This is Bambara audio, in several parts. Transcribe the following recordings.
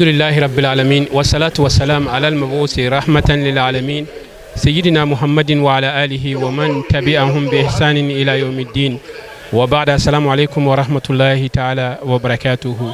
Alhamdulillahi rabbil alamin, wassalatu wassalam ala al-mabusi rahmatan lil alamin, sayyidina Muhammadin wa ala alihi wa man tabi'ahum bi ihsanin ila yawmiddin, wa ba'da. Assalamu alaikum wa rahmatullahi ta'ala wa barakatuhu.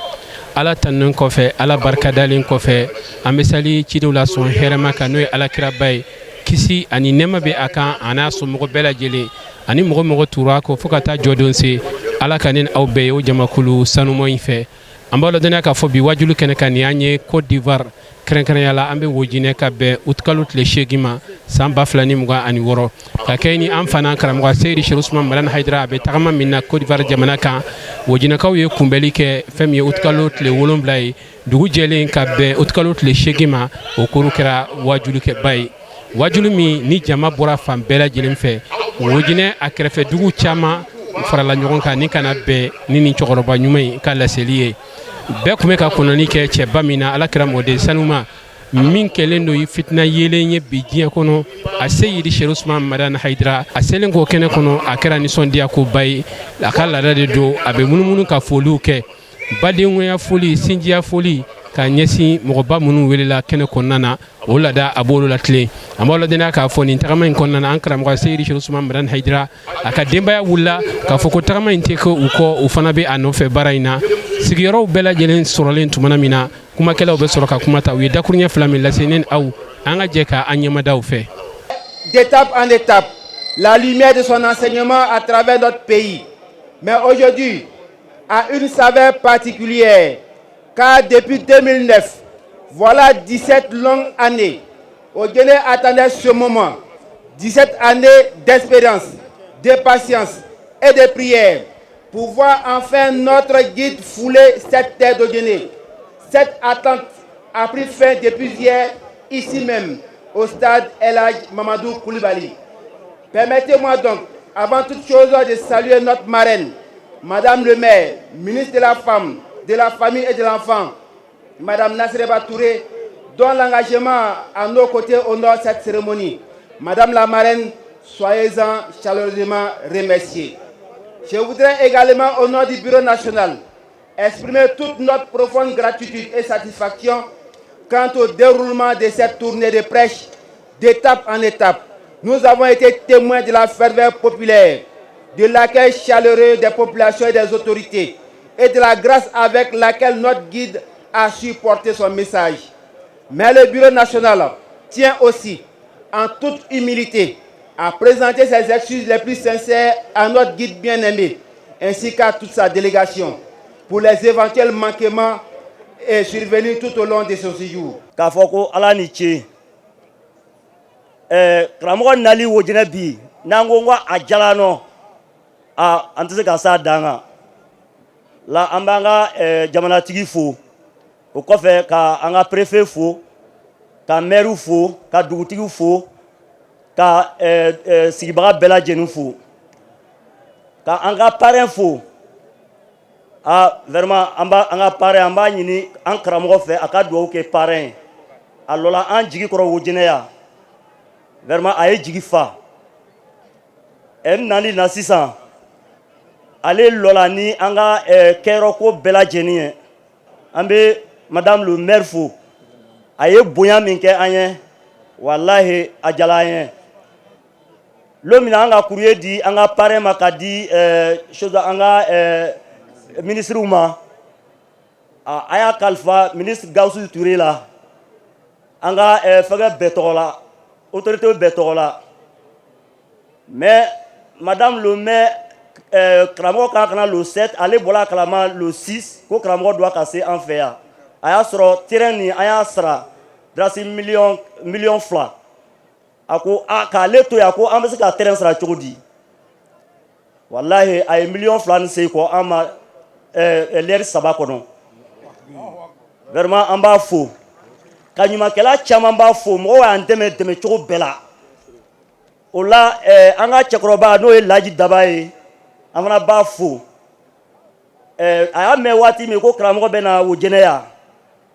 Ala tanun kɔfɛ, Ala barikadalen kɔfɛ, an bɛ sali cidenw la sɔn hɛrɛma kan, n'o ye Alakiraba ye, kisi ani nɛɛma bɛ a kan, a n'a somɔgɔ bɛɛ lajɛlen ani mɔgɔ mɔgɔ tura kɔ fo ka taa jɔdon se. Ala ka ne aw bɛɛ ye o jamakulu sanuman in fɛ. An b'a ladɔnniya k'a fɔ bi wajulu kɛnɛ kan, nin y'an ye Côte d'Ivoire, kɛrɛnkɛrɛnya la an bɛ Wojinɛ, ka bɛn utikalo tile 8 ma, san 2026, ka kɛ ni an fana karamɔgɔ Seyidi Seri Usumani Madani Hayidara, a bɛ tagama min na Côte d'Ivoire jamana kan. Wojinɛkaw ye kunbɛli kɛ fɛn min ye utikalo tile 7 ye, dugu jɛlen ka bɛn utikalo tile 8 ma. O koro kɛra wajulikɛba ye, wajulu min ni jama bɔra fan bɛɛ lajɛlen fɛ. Wojinɛ a kɛrɛfɛ dugu caman farala ɲɔgɔn kan ni kana bɛn ni nin cɛkɔrɔba ɲuman in ka laseli ye. Bɛɛ tun bɛ ka kɔnɔni kɛ cɛba min na, Alakira mɔden sanuma min kɛlen don fitina yelen ye bi diɲɛ kɔnɔ, a Seyidi Seri Usumani Madani Hayidara. A selen k'o kɛnɛ kɔnɔ, a kɛra nisɔndiya koba ye. A ka laada de don, a bɛ munumunu ka foliw kɛ, badengoya foli, sinjiya foli, ka ɲɛsin mɔgɔba minnu welela kɛnɛ kɔnɔna na. O laada, a b'olu latilen. An b'aw ladɔnniya k'a fɔ nin tagama in kɔnɔna na, an karamɔgɔ Seyidi Seri Usumani Madani Hayidara, a ka denbaya wulila k'a fɔ ko tagama in tɛ kɛ u kɔ, u fana bɛ a nɔfɛ baara in na. Sigiyɔrɔw bɛɛ lajɛlen sɔrɔlen tumana min na, kumakɛlaw bɛ sɔrɔ ka kuma ta. U ye dakuruɲɛ fila min lase ne ni aw, an ka jɛ k'an ɲɛmadaw fɛ. D'étape en étape, la lumière de son enseignement à travers notre pays. Mais aujourd'hui, a une saveur particulière, car depuis 2009, voilà 17 longues années, Odienné attendait ce moment, 17 années d'espérance, de patience et de prière, pour voir enfin notre guide fouler cette terre d'Odienné. Cette attente a pris fin depuis hier, ici même, au stade El Hadj Mamadou Koulibaly. Permettez-moi donc, avant toute chose, de saluer notre marraine, Madame le maire, ministre de la Femme, de la Famille et de l'Enfant, Madame Nasreba Touré, dont l'engagement à nos côtés honore cette cérémonie. Madame la marraine, soyez-en chaleureusement remerciée. Je voudrais également, au nom du Bureau national, exprimer toute notre profonde gratitude et satisfaction quant au déroulement de cette tournée de prêche. D'étape en étape, nous avons été témoins de la ferveur populaire, de l'accueil chaleureux des populations et des autorités, et de la grâce avec laquelle notre guide a su porter son message. Mais le Bureau national tient aussi, en toute humilité, à présenter ses excuses les plus sincères à notre guide bien-aimé, ainsi qu'à toute sa délégation, pour les éventuels manquements et survenus tout au long de son séjour. K'a fɔ ko Ala ni ce. Karamɔgɔ nali Wojinɛ bi, n'an ko ko a jala nɔ a, an tɛ se ka s'a dan kan la. An b'an ka jamanatigi fo, o kɔfɛ ka an ka préfet fo, ka maire fo, ka dugutigi fo, ka sigibaga bɛɛ lajɛlen fo, ka an ka parrain fo. A vraiment, an b'a an ka parrain, an b'a ɲini an karamɔgɔ fɛ a ka dugawu kɛ parrain ye. A lɔla an jigi kɔrɔ Wojinɛ yan, vraiment a ye jigi fa. Ɛ nali na sisan, ale lɔla ni an ka kɛyɔrɔko bɛɛ lajɛlen ye. An bɛ madame le maire fo, a ye bonya min kɛ an ye, walahi a diyara an ye. Lon min na an ka courrier di an ka parrain ma ka di chose an ka ministre ma, a y'a kalifa ministre Gawusu Ture la, an ka fɛngɛ bɛɛ tɔgɔ la, autorité bɛɛ tɔgɔ la. Mais madame le maire, karamɔgɔ kan ka na le 7, ale bɔra a kalama le 6 ko karamɔgɔ doit ka se an fɛ yan. A y'a sɔrɔ terrain nin, an y'a sara darasi miliyɔn 2. A ko a k'ale to yan, ko an bɛ se ka terrain sara cogo di? Walahi, a ye miliyɔn 2 ni segin kɔ an ma lɛri 3 kɔnɔ. Vraiment, an b'a fo, ka ɲumankɛla caman b'a fo, mɔgɔw y'an dɛmɛ dɛmɛ cogo bɛɛ la. O la an ka cɛkɔrɔba, n'o ye Laji Daba ye, an fana b'a fo. A y'a mɛn waati min ko karamɔgɔ bɛ na Wojɛnɛ yan,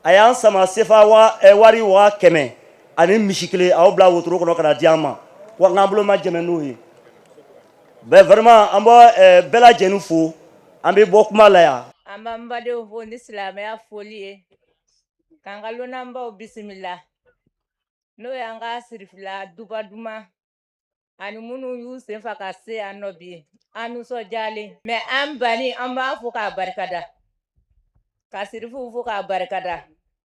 a y'an sama sefa wa wari 100 000 ani misi kelen, a y'o bila wotoro kɔnɔ ka na di an ma, ko an k'an bolo ma jɛmɛ n'o ye bɛɛ. Vraiment, an bɛ bɛɛ lajɛlen fo. An bɛ bɔ kuma la yan. An b'an badenw fo ni silamɛya foli ye. K'an ka lonanbaw bisimila, n'o y'an ka sirifila duba duman ani minnu y'u sen fa ka se yan nɔ bi, an nisɔndiyalen. Mɛ an bani, an b'a fo k'a barikada, ka sirifuw fo k'a barikada,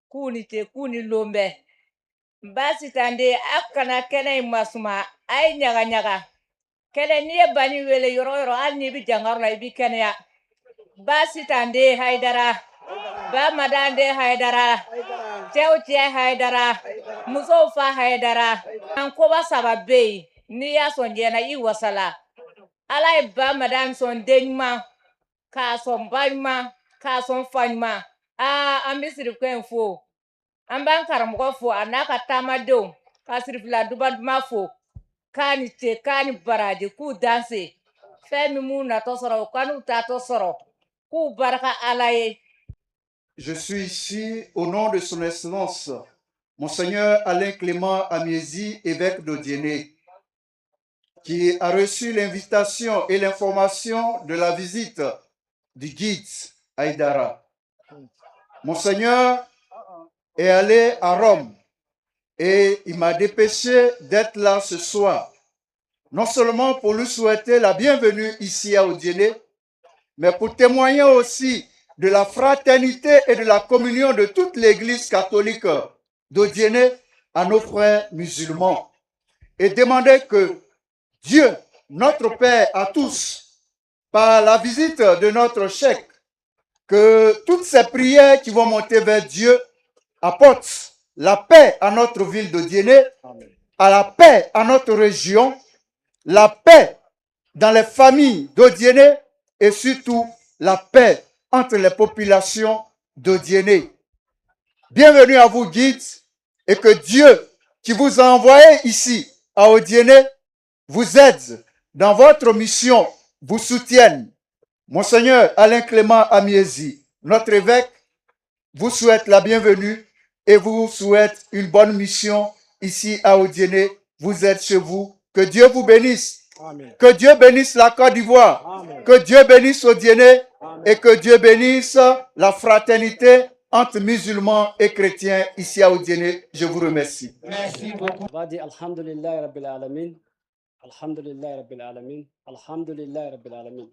k'u ni ce, k'u ni lon bɛɛ. Baasi t'an de, a kana kɛnɛ in masuma, a ye ɲaga ɲaga kɛnɛ. N'i ye bani wele yɔrɔ o yɔrɔ, hali n'i bɛ jangaro la, i bɛ kɛnɛya. Baasi t'an de, Hayidara ba madan de, Hayidara cɛw cɛ, Hayidara musow fa, Hayidara. An koba saba bɛ yen, n'i y'a sɔn diɲɛ na, i wasala. Ala ye ba madan sɔn den ɲuman, k'a sɔn ba ɲuman, k'a sɔn fa ɲuman. Aa, an bɛ sirifukɛ in fo, an b'an karamɔgɔ fo, a n'a ka taamadenw, ka sirifila duba duman fo, k'a ni ce, k'a ni baraji, k'u danse fɛn min m'u natɔ sɔrɔ, u ka n'u taatɔ sɔrɔ, k'u barika Ala ye. Je suis ici au nom de son Excellence, Monseigneur Alain Clément Amiezi, évêque d'Odienné, qui a reçu l'invitation et l'information de la visite du guide Haïdara. Monseigneur est allé à Rome et il m'a dépêché d'être là ce soir, non seulement pour lui souhaiter la bienvenue ici à Odienné, mais pour témoigner aussi de la fraternité et de la communion de toute l'Église catholique d'Odienné à nos frères musulmans et demander que Dieu, notre Père à tous, par la visite de notre cheikh, que toutes ces prières qui vont monter vers Dieu apportent la paix à notre ville d'Odienné, à la paix à notre région, la paix dans les familles d'Odienné et surtout la paix entre les populations d'Odienné. Bienvenue à vous, guides, et que Dieu qui vous a envoyé ici à Odienné vous aide dans votre mission, vous soutienne. Monseigneur Alain Clément Amiezi, notre évêque, vous souhaite la bienvenue et vous souhaite une bonne mission ici à Odienné. Vous êtes chez vous. Que Dieu vous bénisse. Amen. Que Dieu bénisse la Côte d'Ivoire. Amen. Que Dieu bénisse Odienné Amen. Et que Dieu bénisse la fraternité entre musulmans et chrétiens ici à Odienné. Je vous remercie. Merci beaucoup. On va dire الحمد لله رب العالمين. الحمد لله رب العالمين. الحمد لله رب العالمين.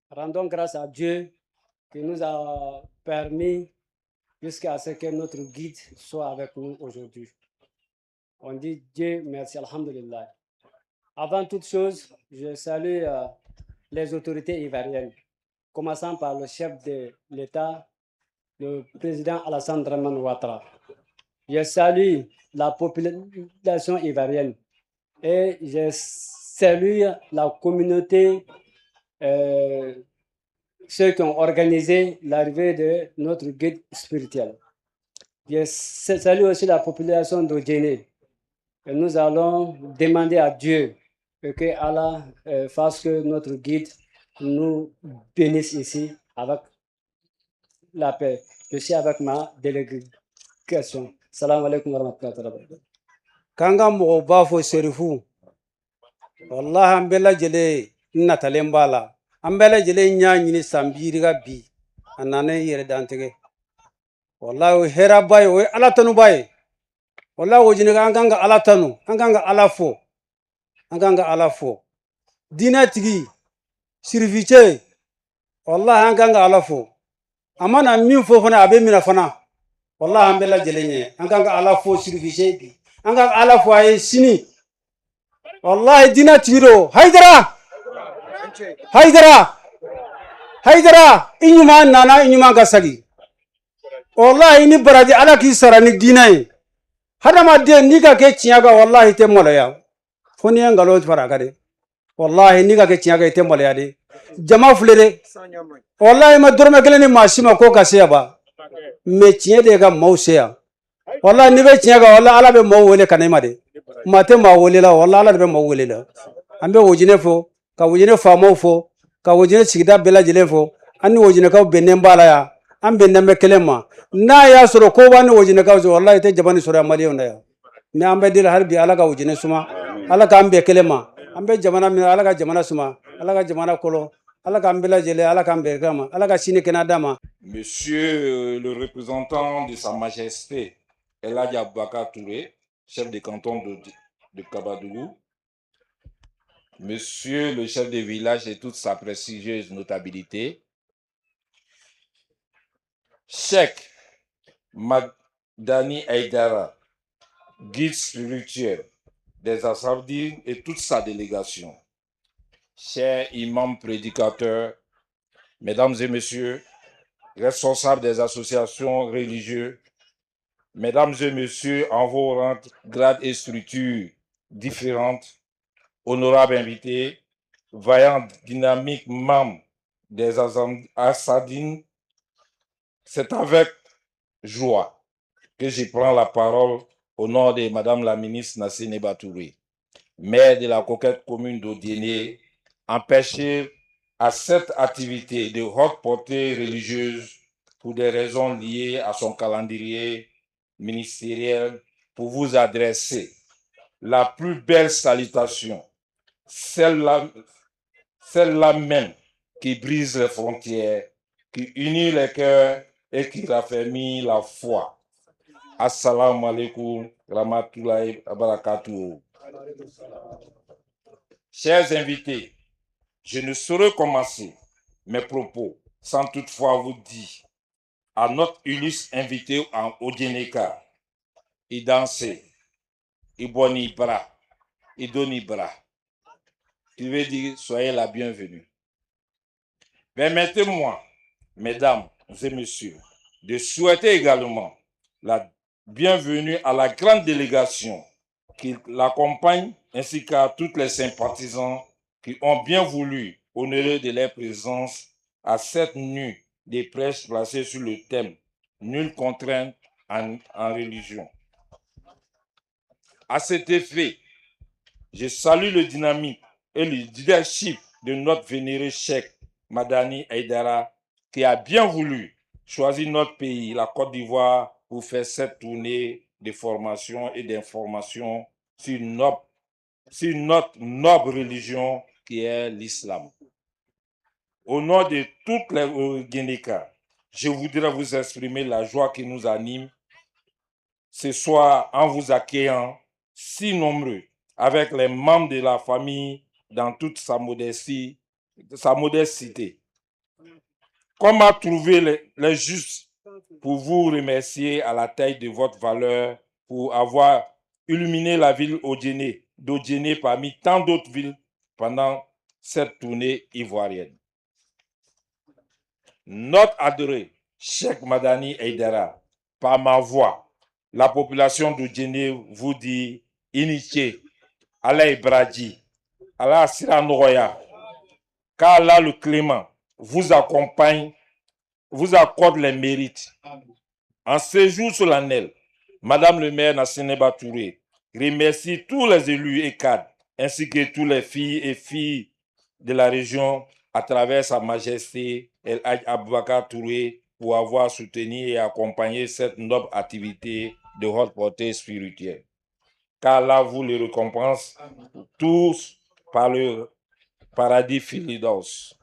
Rendons grâce à Dieu qui nous a permis jusqu'à ce que notre guide soit avec nous aujourd'hui. On dit Dieu merci, الحمد لله. Avant toute chose, je salue les autorités ivoiriennes, commençant par le chef de l'État, le président Alassane Dramane Ouattara. Je salue la population ivoirienne et je salue la communauté, ceux qui ont organisé l'arrivée de notre guide spirituel. Je salue aussi la population d'Odienné. Et nous allons demander à Dieu que Allah fasse que notre guide nous bénisse ici avec la paix. Je suis avec ma délégation. سلام عليكم ورحمة الله وبركاته. K'an ka mɔgɔw b'a fɔ serifu, wallahi, an bɛɛ lajɛlen natalen b'a la, an bɛɛ lajɛlen y'a ɲini san biiri ka bi a nana i yɛrɛ dantigɛ. Wallahi, o ye hɛrɛba ye, o ye Ala tanuba ye. Wallahi, o ɲininka, an kan ka Ala tanu, an kan ka Ala fo, an kan ka Ala fo. Diinɛ tigi sirificɛ, wallahi, an kan ka Ala fo. A mana min fɔ fana, a bɛ minɛ fana. Wallahi, an bɛɛ lajɛlen ye, an kan ka Ala fo sirificɛ bi, an ka Ala fo a ye sini. Wallahi, diinɛ tigi do. Hayidara, Hayidara, Hayidara, i ɲuman nana, i ɲuman ka sagi. Wallahi, i ni baraji, Ala k'i sara ni diinɛ ye. Hadamaden, n'i ka kɛ tiɲɛ kan, wallahi, i tɛ maloya fo n'i ye nkalon fara a kan dɛ. Wallahi, n'i ka kɛ tiɲɛ kan, i tɛ maloya dɛ. Jama filɛ dɛ, wallahi, ma dɔrɔmɛ kelen ni maa si ma ko ka se yan ba, mɛ tiɲɛ de ka maaw se yan. Wallahi, n'i bɛ tiɲɛ kan, wallahi, Ala bɛ maaw wele ka na i ma dɛ. Maa tɛ maa wele la, wallahi, Ala de bɛ maaw wele la. An bɛ Wojinɛ fo, ka Wojinɛ faamaw fo, ka Wojinɛ sigida bɛɛ lajɛlen fo. An ni Wojinɛkaw bɛnnen b'a la yan, an bɛnnen bɛ kelen ma. N'a y'a sɔrɔ ko b'an ni Wojinɛkaw cɛ, wallahi, i tɛ jama ni sɔrɔ yan maliyɛnw na yan. Mɛ an bɛ deli hali bi, Ala ka Wojinɛ suma, Ala k'an bɛn kelen ma. An bɛ jamana min, Ala ka jamana suma, Ala ka jamana kɔlɔ. Ala k'an bɛɛ lajɛlen, Ala k'an bɛn ma, Ala ka sini kɛnɛ d'a ma. Monsieur le représentant de Sa Majesté El Hadj Aboubacar Touré, chef de canton de Kabadougou, Monsieur le chef de village et toute sa prestigieuse notabilité, Cheikh Madani Aïdara, guide spirituel des Assawadines et toute sa délégation, chers imams prédicateurs, mesdames et messieurs, responsables des associations religieuses, mesdames et messieurs en vos rangs, grades et structures différentes, honorables invités, vaillants dynamiques membres des Assawadines, c'est avec joie que je prends la parole au nom de Madame la ministre Nassénéba Touré, maire de la coquette commune d'Odienné, empêchée à cette activité de haute portée religieuse pour des raisons liées à son calendrier ministériel, pour vous adresser la plus belle salutation, celle-là même qui brise les frontières, qui unit les cœurs et qui raffermit la foi. السلام عليكم، رحمة الله وبركاته. Chers invités, je ne saurais commencer mes propos sans toutefois vous dire à notre illustre invité en Odiennéka, I danse, i bɔ ni bara, i don ni bara, qui veut dire soyez la bienvenue. Permettez-moi, mesdames et messieurs, de souhaiter également la bienvenue à la grande délégation qui l'accompagne ainsi qu'à tous les sympathisants qui ont bien voulu honorer de leur présence à cette nuit des prêches placée sur le thème Nulle contrainte en religion. À cet effet, je salue le dynamisme et le leadership de notre vénéré Cheikh Madani Aïdara qui a bien voulu choisir notre pays, la Côte d'Ivoire, pour faire cette tournée de formation et d'information sur notre noble religion qui est l'islam. Au nom de toutes les Guinéens, je voudrais vous exprimer la joie qui nous anime ce soir en vous accueillant si nombreux avec les membres de la famille dans toute sa modestie, sa modestie. Comment trouver les justes pour vous remercier à la taille de votre valeur pour avoir illuminé la ville d'Odienné parmi tant d'autres villes pendant cette tournée ivoirienne? Notre adoré Cheikh Madani Aïdara, par ma voix, la population d'Odienné vous dit i ni ce, Ala i baraji, Ala sira nɔgɔya, qu'Allah le clément vous accompagne, vous accorde les mérites. En ce jour solennel, Madame le maire Nassénéba Touré remercie tous les élus et cadres, ainsi que tous les filles et filles de la région à travers Sa Majesté El Hadj Aboubacar Touré pour avoir soutenu et accompagné cette noble activité de haute portée spirituelle. Qu'Allah vous le récompense tous par le paradis Firdaus.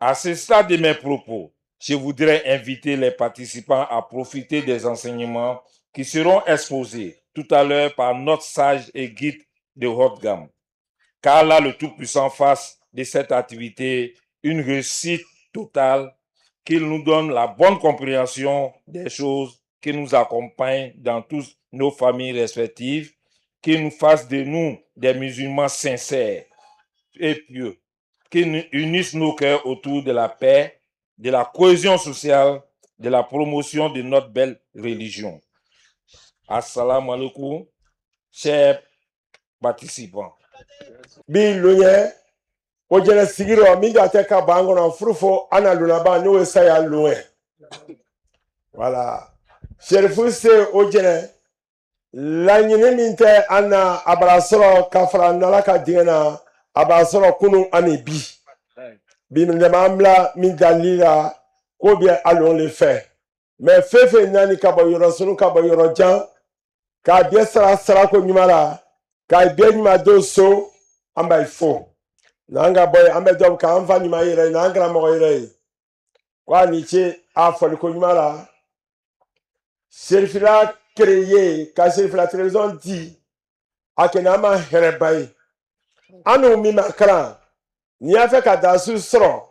À ce stade de mes propos, je voudrais inviter les participants à profiter des enseignements qui seront exposés tout à l'heure par notre sage et guide de haute gamme. Qu'Allah le Tout-Puissant fasse de cette activité une réussite totale, qu'il nous donne la bonne compréhension des choses, qui nous accompagne dans toutes nos familles respectives, qu'il nous fasse de nous des musulmans sincères et pieux, qu'il unisse nos cœurs autour de la paix, de la cohésion sociale, de la promotion de notre belle religion. السلام عليكم, chers participants. Bi lon o jɛnɛ sigirɔ min ka tɛ ka ban kɔnɔ furu fo an na lon laban n'o ye saya lon ye. Wala Serifu se o jɛnɛ laɲini min tɛ an na, a bara sɔrɔ ka fara n'Ala ka dingɛ na, a b'a sɔrɔ kunun ani bi bi dama an bila min dali la ko bɛ a lon le fɛ mɛ fɛn fɛn naani ka bɔ yɔrɔ surun, ka bɔ yɔrɔ jan, k'a bɛɛ sara sarako ɲuman la, k'a bɛɛ ɲuman don so, an b'a fo. N'an ka bɔ yen, an bɛ dɔ k'an fa ɲuman yɛrɛ ye, n'an karamɔgɔ yɛrɛ ye, ko a ni ce a fɔliko ɲuman la. Serifila créé ka Serifila télévision di, a kɛ n'an ma hɛrɛba ye. An n'u min ma kalan, n'i y'a fɛ ka dasu sɔrɔ,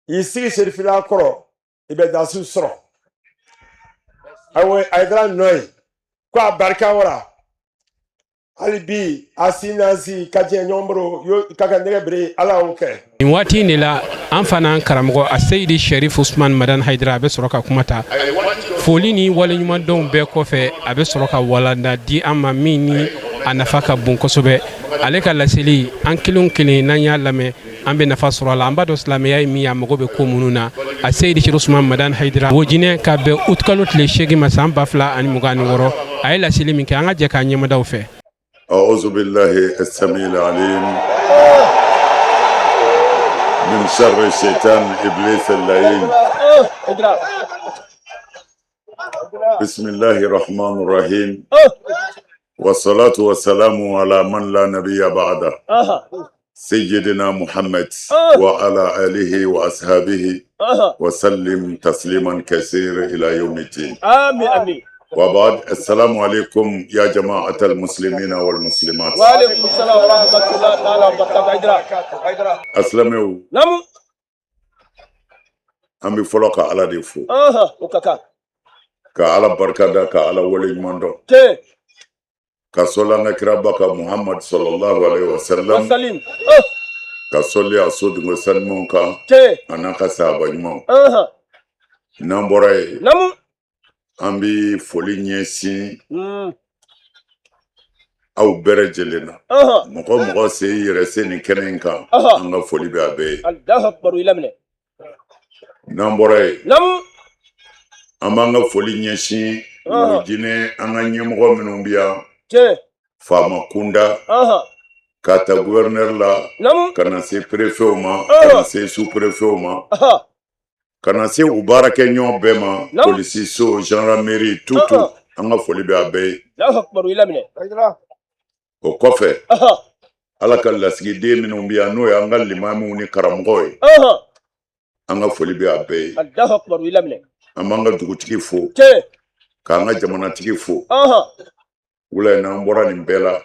i sigi Serifila kɔrɔ, i bɛ dasu sɔrɔ. Ayiwa, a ye kɛra nɔ ye ko a barika wara. Hali bi a si n'an si ka diɲɛ ɲɔgɔn bolo yo ka kɛ nɛgɛ bere, Ala y'o kɛ. Nin waati in de la, an fana karamɔgɔ Aseyidi Sherif Usman Madan Hayidara, a bɛ sɔrɔ ka kuma ta. Foli ni waleɲumandɔnw bɛɛ kɔfɛ, a bɛ sɔrɔ ka walanda di an ma min ni a nafa ka bon kosɛbɛ. Ale ka laseli, an kelen o kelen n'an y'a lamɛn, an bɛ nafa sɔrɔ a la. An b'a dɔn silamɛya ye min ye, a mago bɛ ko minnu na. A Seyidi Sherif Usman Madan Hayidara, Wojinɛ, ka bɛn utikalo tile 8 ma san 2026, a ye laseli min kɛ, an ka jɛ k'a ɲɛmadaw fɛ. أعوذ بالله السميع العليم من شر الشيطان إبليس اللعين. بسم الله الرحمن الرحيم، والصلاة والسلام على من لا نبي بعده، سيدنا محمد وعلى آله وأصحابه وسلم تسليما كثيرا إلى يوم الدين. آمين آمين. وبعد، السلام عليكم يا جماعة المسلمين والمسلمات. وعليكم السلام ورحمة الله تعالى وبركاته. Asilamɛw. Namu. An bɛ fɔlɔ ka Ala de fo, O ka kan. ka Ala barika da, ka Ala waleɲuman dɔn, ka sɔli an ka kiraba kan Muhammad sallallahu alaihi wasallam, wasalim. Ka sɔli a sodenko sanumanw kan, a n'a ka sahaba ɲumanw. N'an bɔra yen, an bɛ foli ɲɛsin aw bɛɛ lajɛlen na. Mɔgɔ o mɔgɔ se i yɛrɛ se nin kɛnɛ in kan, an ka foli bɛ a bɛɛ ye. Allahu akbar, i laminɛ. N'an bɔra yen, an b'an ka foli ɲɛsin Wojinɛ, an ka ɲɛmɔgɔ minnu bɛ yan, faama kunda, ka ta gouverneur la, ka na se préfetw ma, ka na se sous préfetw ma, ka na se u baarakɛɲɔgɔn bɛɛ ma, polisiso, gendarmerie, tout tout, an ka foli bɛ a bɛɛ ye. Allahu akbar, i laminɛ. O kɔfɛ, Ala ka lasigiden minnu bɛ yan, n'o ye an ka limamiw ni karamɔgɔw ye, an ka foli bɛ a bɛɛ ye. Allahu akbar, i laminɛ. An b'an ka dugutigi fo, k'an ka jamanatigi fo. Wula in na, an bɔra nin bɛɛ la.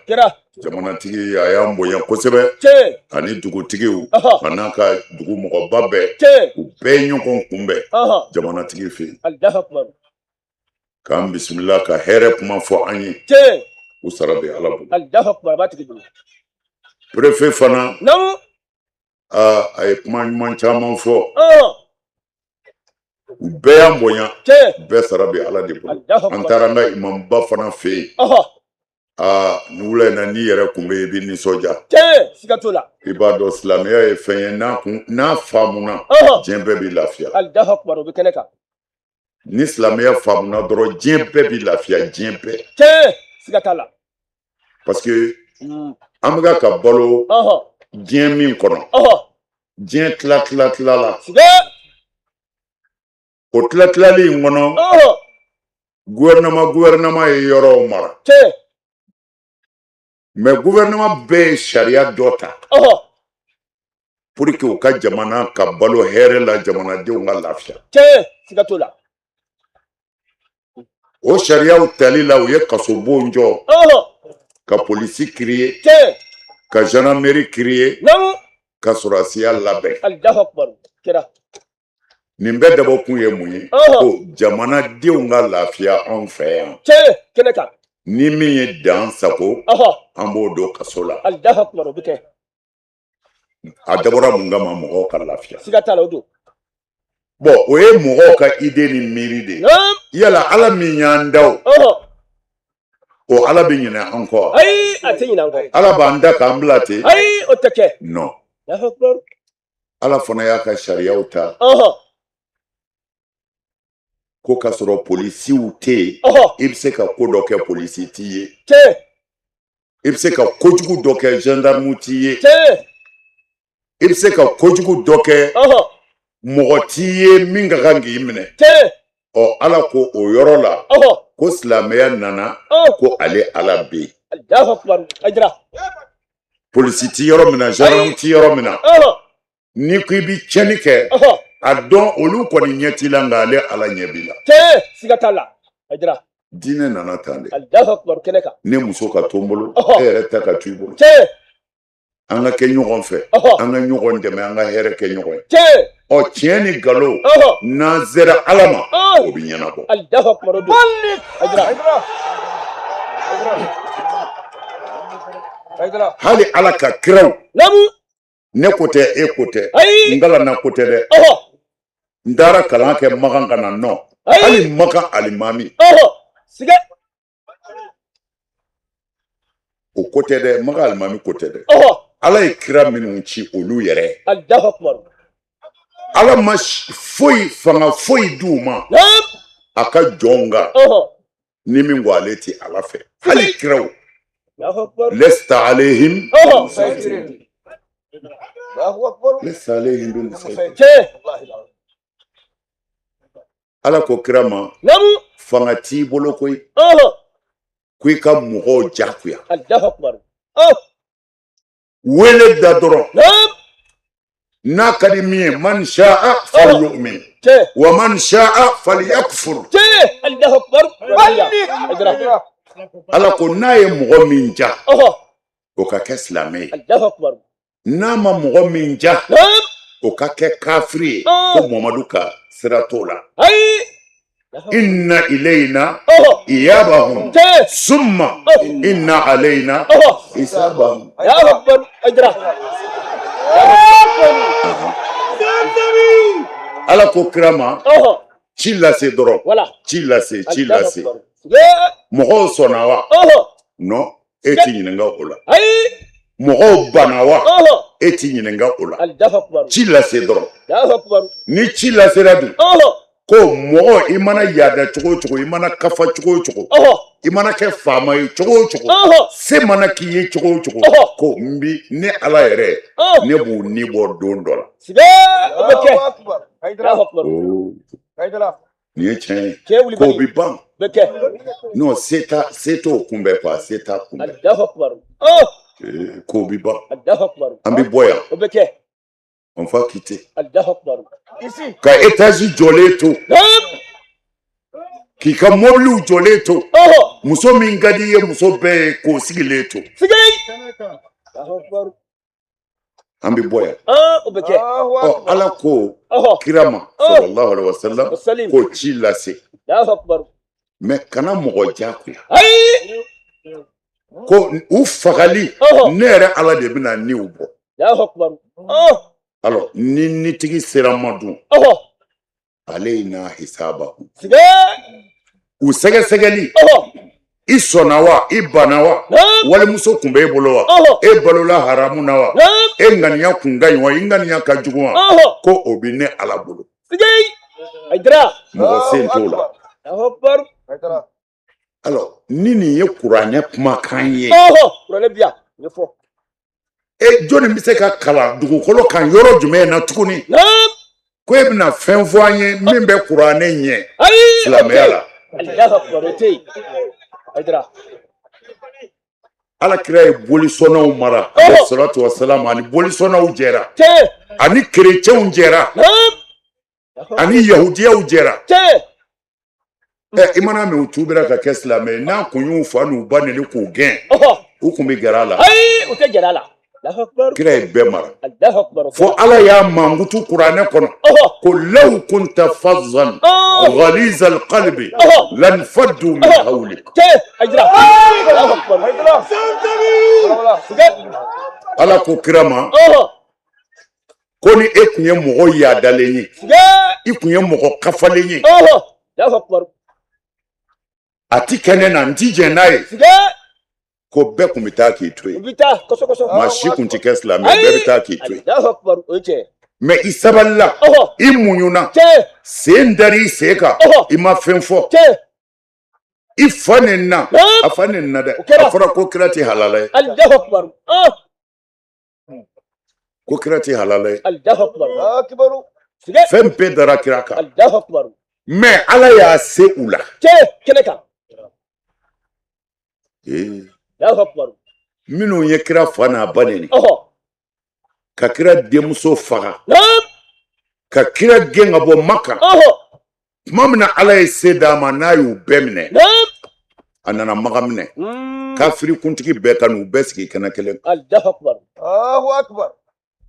Jamanatigi, a y'an bonya kosɛbɛ, ani dugutigiw, a n'a ka dugu mɔgɔba bɛɛ, u bɛɛ ye ɲɔgɔn kunbɛn jamanatigi fɛ yen, Allahu akbar. k'an bisimila, ka hɛrɛ kuma fɔ an ye. U sara bɛ Ala bolo. Allahu akbar, a b'a tigi bolo. Préfet fana, aa, a ye kuma ɲuman caman fɔ. U bɛɛ y'an bonya, bɛɛ sara bɛ Ala de bolo. Allahu An akbar. taara an ka imamuba fana fɛ yen. Aa, ni wula in na, n'i yɛrɛ kun bɛ yen, i bɛ nisɔndiya. Tiɲɛ, siga t'o la. I b'a dɔn silamɛya ye fɛn ye, n'a kun n'a faamuna, diɲɛ bɛɛ bɛ lafiya. Allahu akbar, o bɛ kɛnɛ kan. Ni silamɛya faamuna dɔrɔn, diɲɛ bɛɛ bɛ lafiya, diɲɛ bɛɛ. Tiɲɛ, siga t'a la. Parce que an bɛ ka balo diɲɛ min kɔnɔ, diɲɛ tila tila tila la, o tila tilali in kɔnɔ, gouvernement gouvernement ye yɔrɔw mara, mais gouvernement bɛɛ ye sariya dɔ ta pour que u ka jamana ka balo hɛrɛ la, jamanadenw ka lafiya. Tiɲɛ, siga t'o la. O sariyaw tali la, u ye kasobon jɔ, ka polisi créer, ka gendarmerie créer, ka sɔrɔdasiya labɛn. Allahu akbar, kɛra. Nin bɛɛ dabɔ kun ye mun ye? Ko jamanadenw ka lafiya anw fɛ yan. Tiɲɛ, kɛnɛ kan. Ni min ye dan sago, an b'o don kaso la. Allahu akbar, o bɛ kɛ. A dabɔra mun kama? Mɔgɔw ka lafiya. Siga t'a la, o don. Bon, o ye mɔgɔw ka idée ni miiri de ye. Yala Ala min y'an da, o o Ala bɛ ɲinɛ an kɔ wa? Ayi, a tɛ ɲinɛ an kɔ. Ala b'an da k'an bila ten? Ayi, o tɛ kɛ. Non. Allahu akbar. Ala fana y'a ka sariyaw ta ko k'a sɔrɔ polisiw tɛ yen, i bɛ se ka ko dɔ kɛ, polisi t'i ye. I bɛ se ka kojugu dɔ kɛ, gendarme t'i ye. I bɛ se ka kojugu dɔ kɛ, mɔgɔ t'i ye min ka kan k'i minɛ. Ɔ, Ala ko o yɔrɔ la ko silamɛya nana, ko ale Ala bɛ yen. Allahu akbar, Hayidara. Polisi ti yɔrɔ min na, gendarme ti yɔrɔ min na, n'i ko i bɛ tiɲɛni kɛ, a dɔn olu kɔni ɲɛ t'i la, nka ale Ala ɲɛ b'i la. Tiɲɛ, siga t'a la, Hayidara. Diinɛ nana tan de. Alahu akubar, kɛnɛ kan. Ne muso ka to n bolo, e yɛrɛ ta ka to i bolo. Tiɲɛ. An ka kɛ ɲɔgɔn fɛ, an ka ɲɔgɔn dɛmɛ, an ka hɛrɛ kɛ ɲɔgɔn ye. Tiɲɛ. Ɔ, tiɲɛ ni nkalon, n'an sera Ala ma, o bɛ ɲɛnabɔ. Alahu akubar, o don, Hayidara. Hali Ala ka kiraw. Naamu. Ne ko tɛ, e ko tɛ, Ayi. n kalanna ko tɛ dɛ. N taara kalan kɛ Makan ka na nɔ. Ayi. Hali Makan alimami. Siga. O ko tɛ dɛ, Makan alimami ko tɛ dɛ. Ala ye kira minnu ci, olu yɛrɛ. Alahu akubar. Ala ma foyi, fanga foyi d'u ma. A ka jɔnw kan. Ni min ko ale ti Ala fɛ. Hali kiraw. Lesta alehim. Lesta alehim bi musaitir. Ala ko kira ma. Naamu. Fanga t'i bolo koyi. Ko i ka mɔgɔw jagoya. Alahu akubar. Wele da dɔrɔn. N'a ka di min ye, man sha'a falyu'min. Wa man sha'a falyakfur. Alahu akubar. Ala ko n'a ye mɔgɔ min ja, o ka kɛ silamɛ ye. Alahu akubar. N'a ma mɔgɔ min ja, o ka kɛ kafiri ye. Ko Muhamadu ka sira t'o la. Ayi. Inna ilayna iyabahum summa inna alayna hisabahum. Alahu akubar, Hayidara. Ala ko kira ma, ci lase dɔrɔn. Ci lase, ci lase. Mɔgɔw sɔnna wa? Non, e t'i ɲininka o la. Ayi. Mɔgɔw banna wa? E t'i ɲininka o la. Alahu akubar. Ci lase dɔrɔn. Alahu akubar. Ni ci lasera dun, ko mɔgɔ, i mana yaada cogo o cogo, i mana kafa cogo o cogo, i mana kɛ faama ye cogo o cogo, se mana k'i ye cogo o cogo, ko n bi ne Ala yɛrɛ, ne b'u ni bɔ don dɔ la. Siga, o bɛ kɛ. Alahu akubar. Nin ye tiɲɛ ye. Tiɲɛ wuli. K'o bi ban. Bɛ kɛ. Non, se t'a, se t'o kunbɛn quoi, se t'a kunbɛn. Alahu akubar. K'o bi ban. Alahu akubar. An bi bɔ yan. O bɛ kɛ. On va quitter. Alahu akubar. Ka étage jɔlen to. K'i ka mobiliw jɔlen to. Muso min ka di i ye, muso bɛɛ ye, k'o sigilen to. Siga. Alahu akubar. An bɛ bɔ yan. O bɛ kɛ. Ɔ, Ala ko kira ma, sallallahu alaihi wasallam, k'o ci lase. Alahu akubar. Mais kana mɔgɔ jagoya. Ayi. Ko u fagali, ne yɛrɛ Ala de bɛna niw bɔ. Alahu akubar. Alors ni nitigi sera ma dun, alayna hisabahum. Siga. U sɛgɛsɛgɛli. I sɔnna wa, i banna wa, walimuso tun b'e bolo wa, e balola haramu na wa, e ŋaniya kun ka ɲi wa, i ŋaniya ka jugu wa, ko o bɛ ne Ala bolo. Siga. Hayidara. Mɔgɔ sen t'o la. Alahu akubar. Alors ni nin ye kuranɛ kumakan ye. Kuranɛ bi yan ɲɛfɔ. E jɔnni bɛ se ka kalan dugukolo kan yɔrɔ jumɛn na tuguni? Ko e bɛna fɛn fɔ an ye min bɛ kuranɛ ɲɛ silamɛya la. Alahu akubar, o tɛ yen. Hayidara. Ala kira ye bolisɔnnaw mara. Alayhi salatu wa salam, ani bolisɔnnaw jɛra. Ani kerecɛnw jɛra. Ani yahudiyaw jɛra. Ɛ, i mana mɛn u tubira ka kɛ silamɛ ye, n'a kun y'u fa n'u ba neni k'u gɛn, u kun bɛ gɛrɛ a la. Ayi, u tɛ gɛrɛ a la. Alahu akubar. Kira ye bɛɛ mara. Alahu akubar. Fo Ala y'a mankutu kuranɛ kɔnɔ. Ko law kunta fazzan ghalizal qalbi lanfaddu min hawlik. Hayidara. Alahu akubar. Ala ko kira ma, ko ni e tun ye mɔgɔ yaadalen ye, i tun ye mɔgɔ kafalen ye, Alahu akubar. A ti kɛ ne na, n ti jɛn n'a ye. Ko bɛɛ kun bɛ taa k'i to U yen. bɛ taa kosɛbɛ kosɛbɛ. Maa si kun ti kɛ silamɛ, bɛɛ bɛ taa k'i to yen. Alahu akubar, o ye tiɲɛ. Mais i sabalila, i muɲuna, sen dar'i sen kan, i ma fɛn fɔ. I fa nɛnina, a fa nɛnina dɛ. A fɔra ko kira tɛ halala ye. Alahu akubar. Ko kira tɛ halala ye. Alahu akubar. Fɛn bɛɛ dara kira kan. Alahu akubar. Mais Ala y'a se u la. Tiɲɛ, kɛnɛ kan. Ee. Alahu akubar. Minnu ye kira fa n'a ba neni, ka kira denmuso faga, ka kira gɛn ka bɔ Maka, tuma min na Ala ye se d'a ma, n'a y'u bɛɛ minɛ, a nana Makan minɛ. Kafiri kuntigi bɛɛ ka n'u bɛɛ sigi kɛnɛ kelen kan.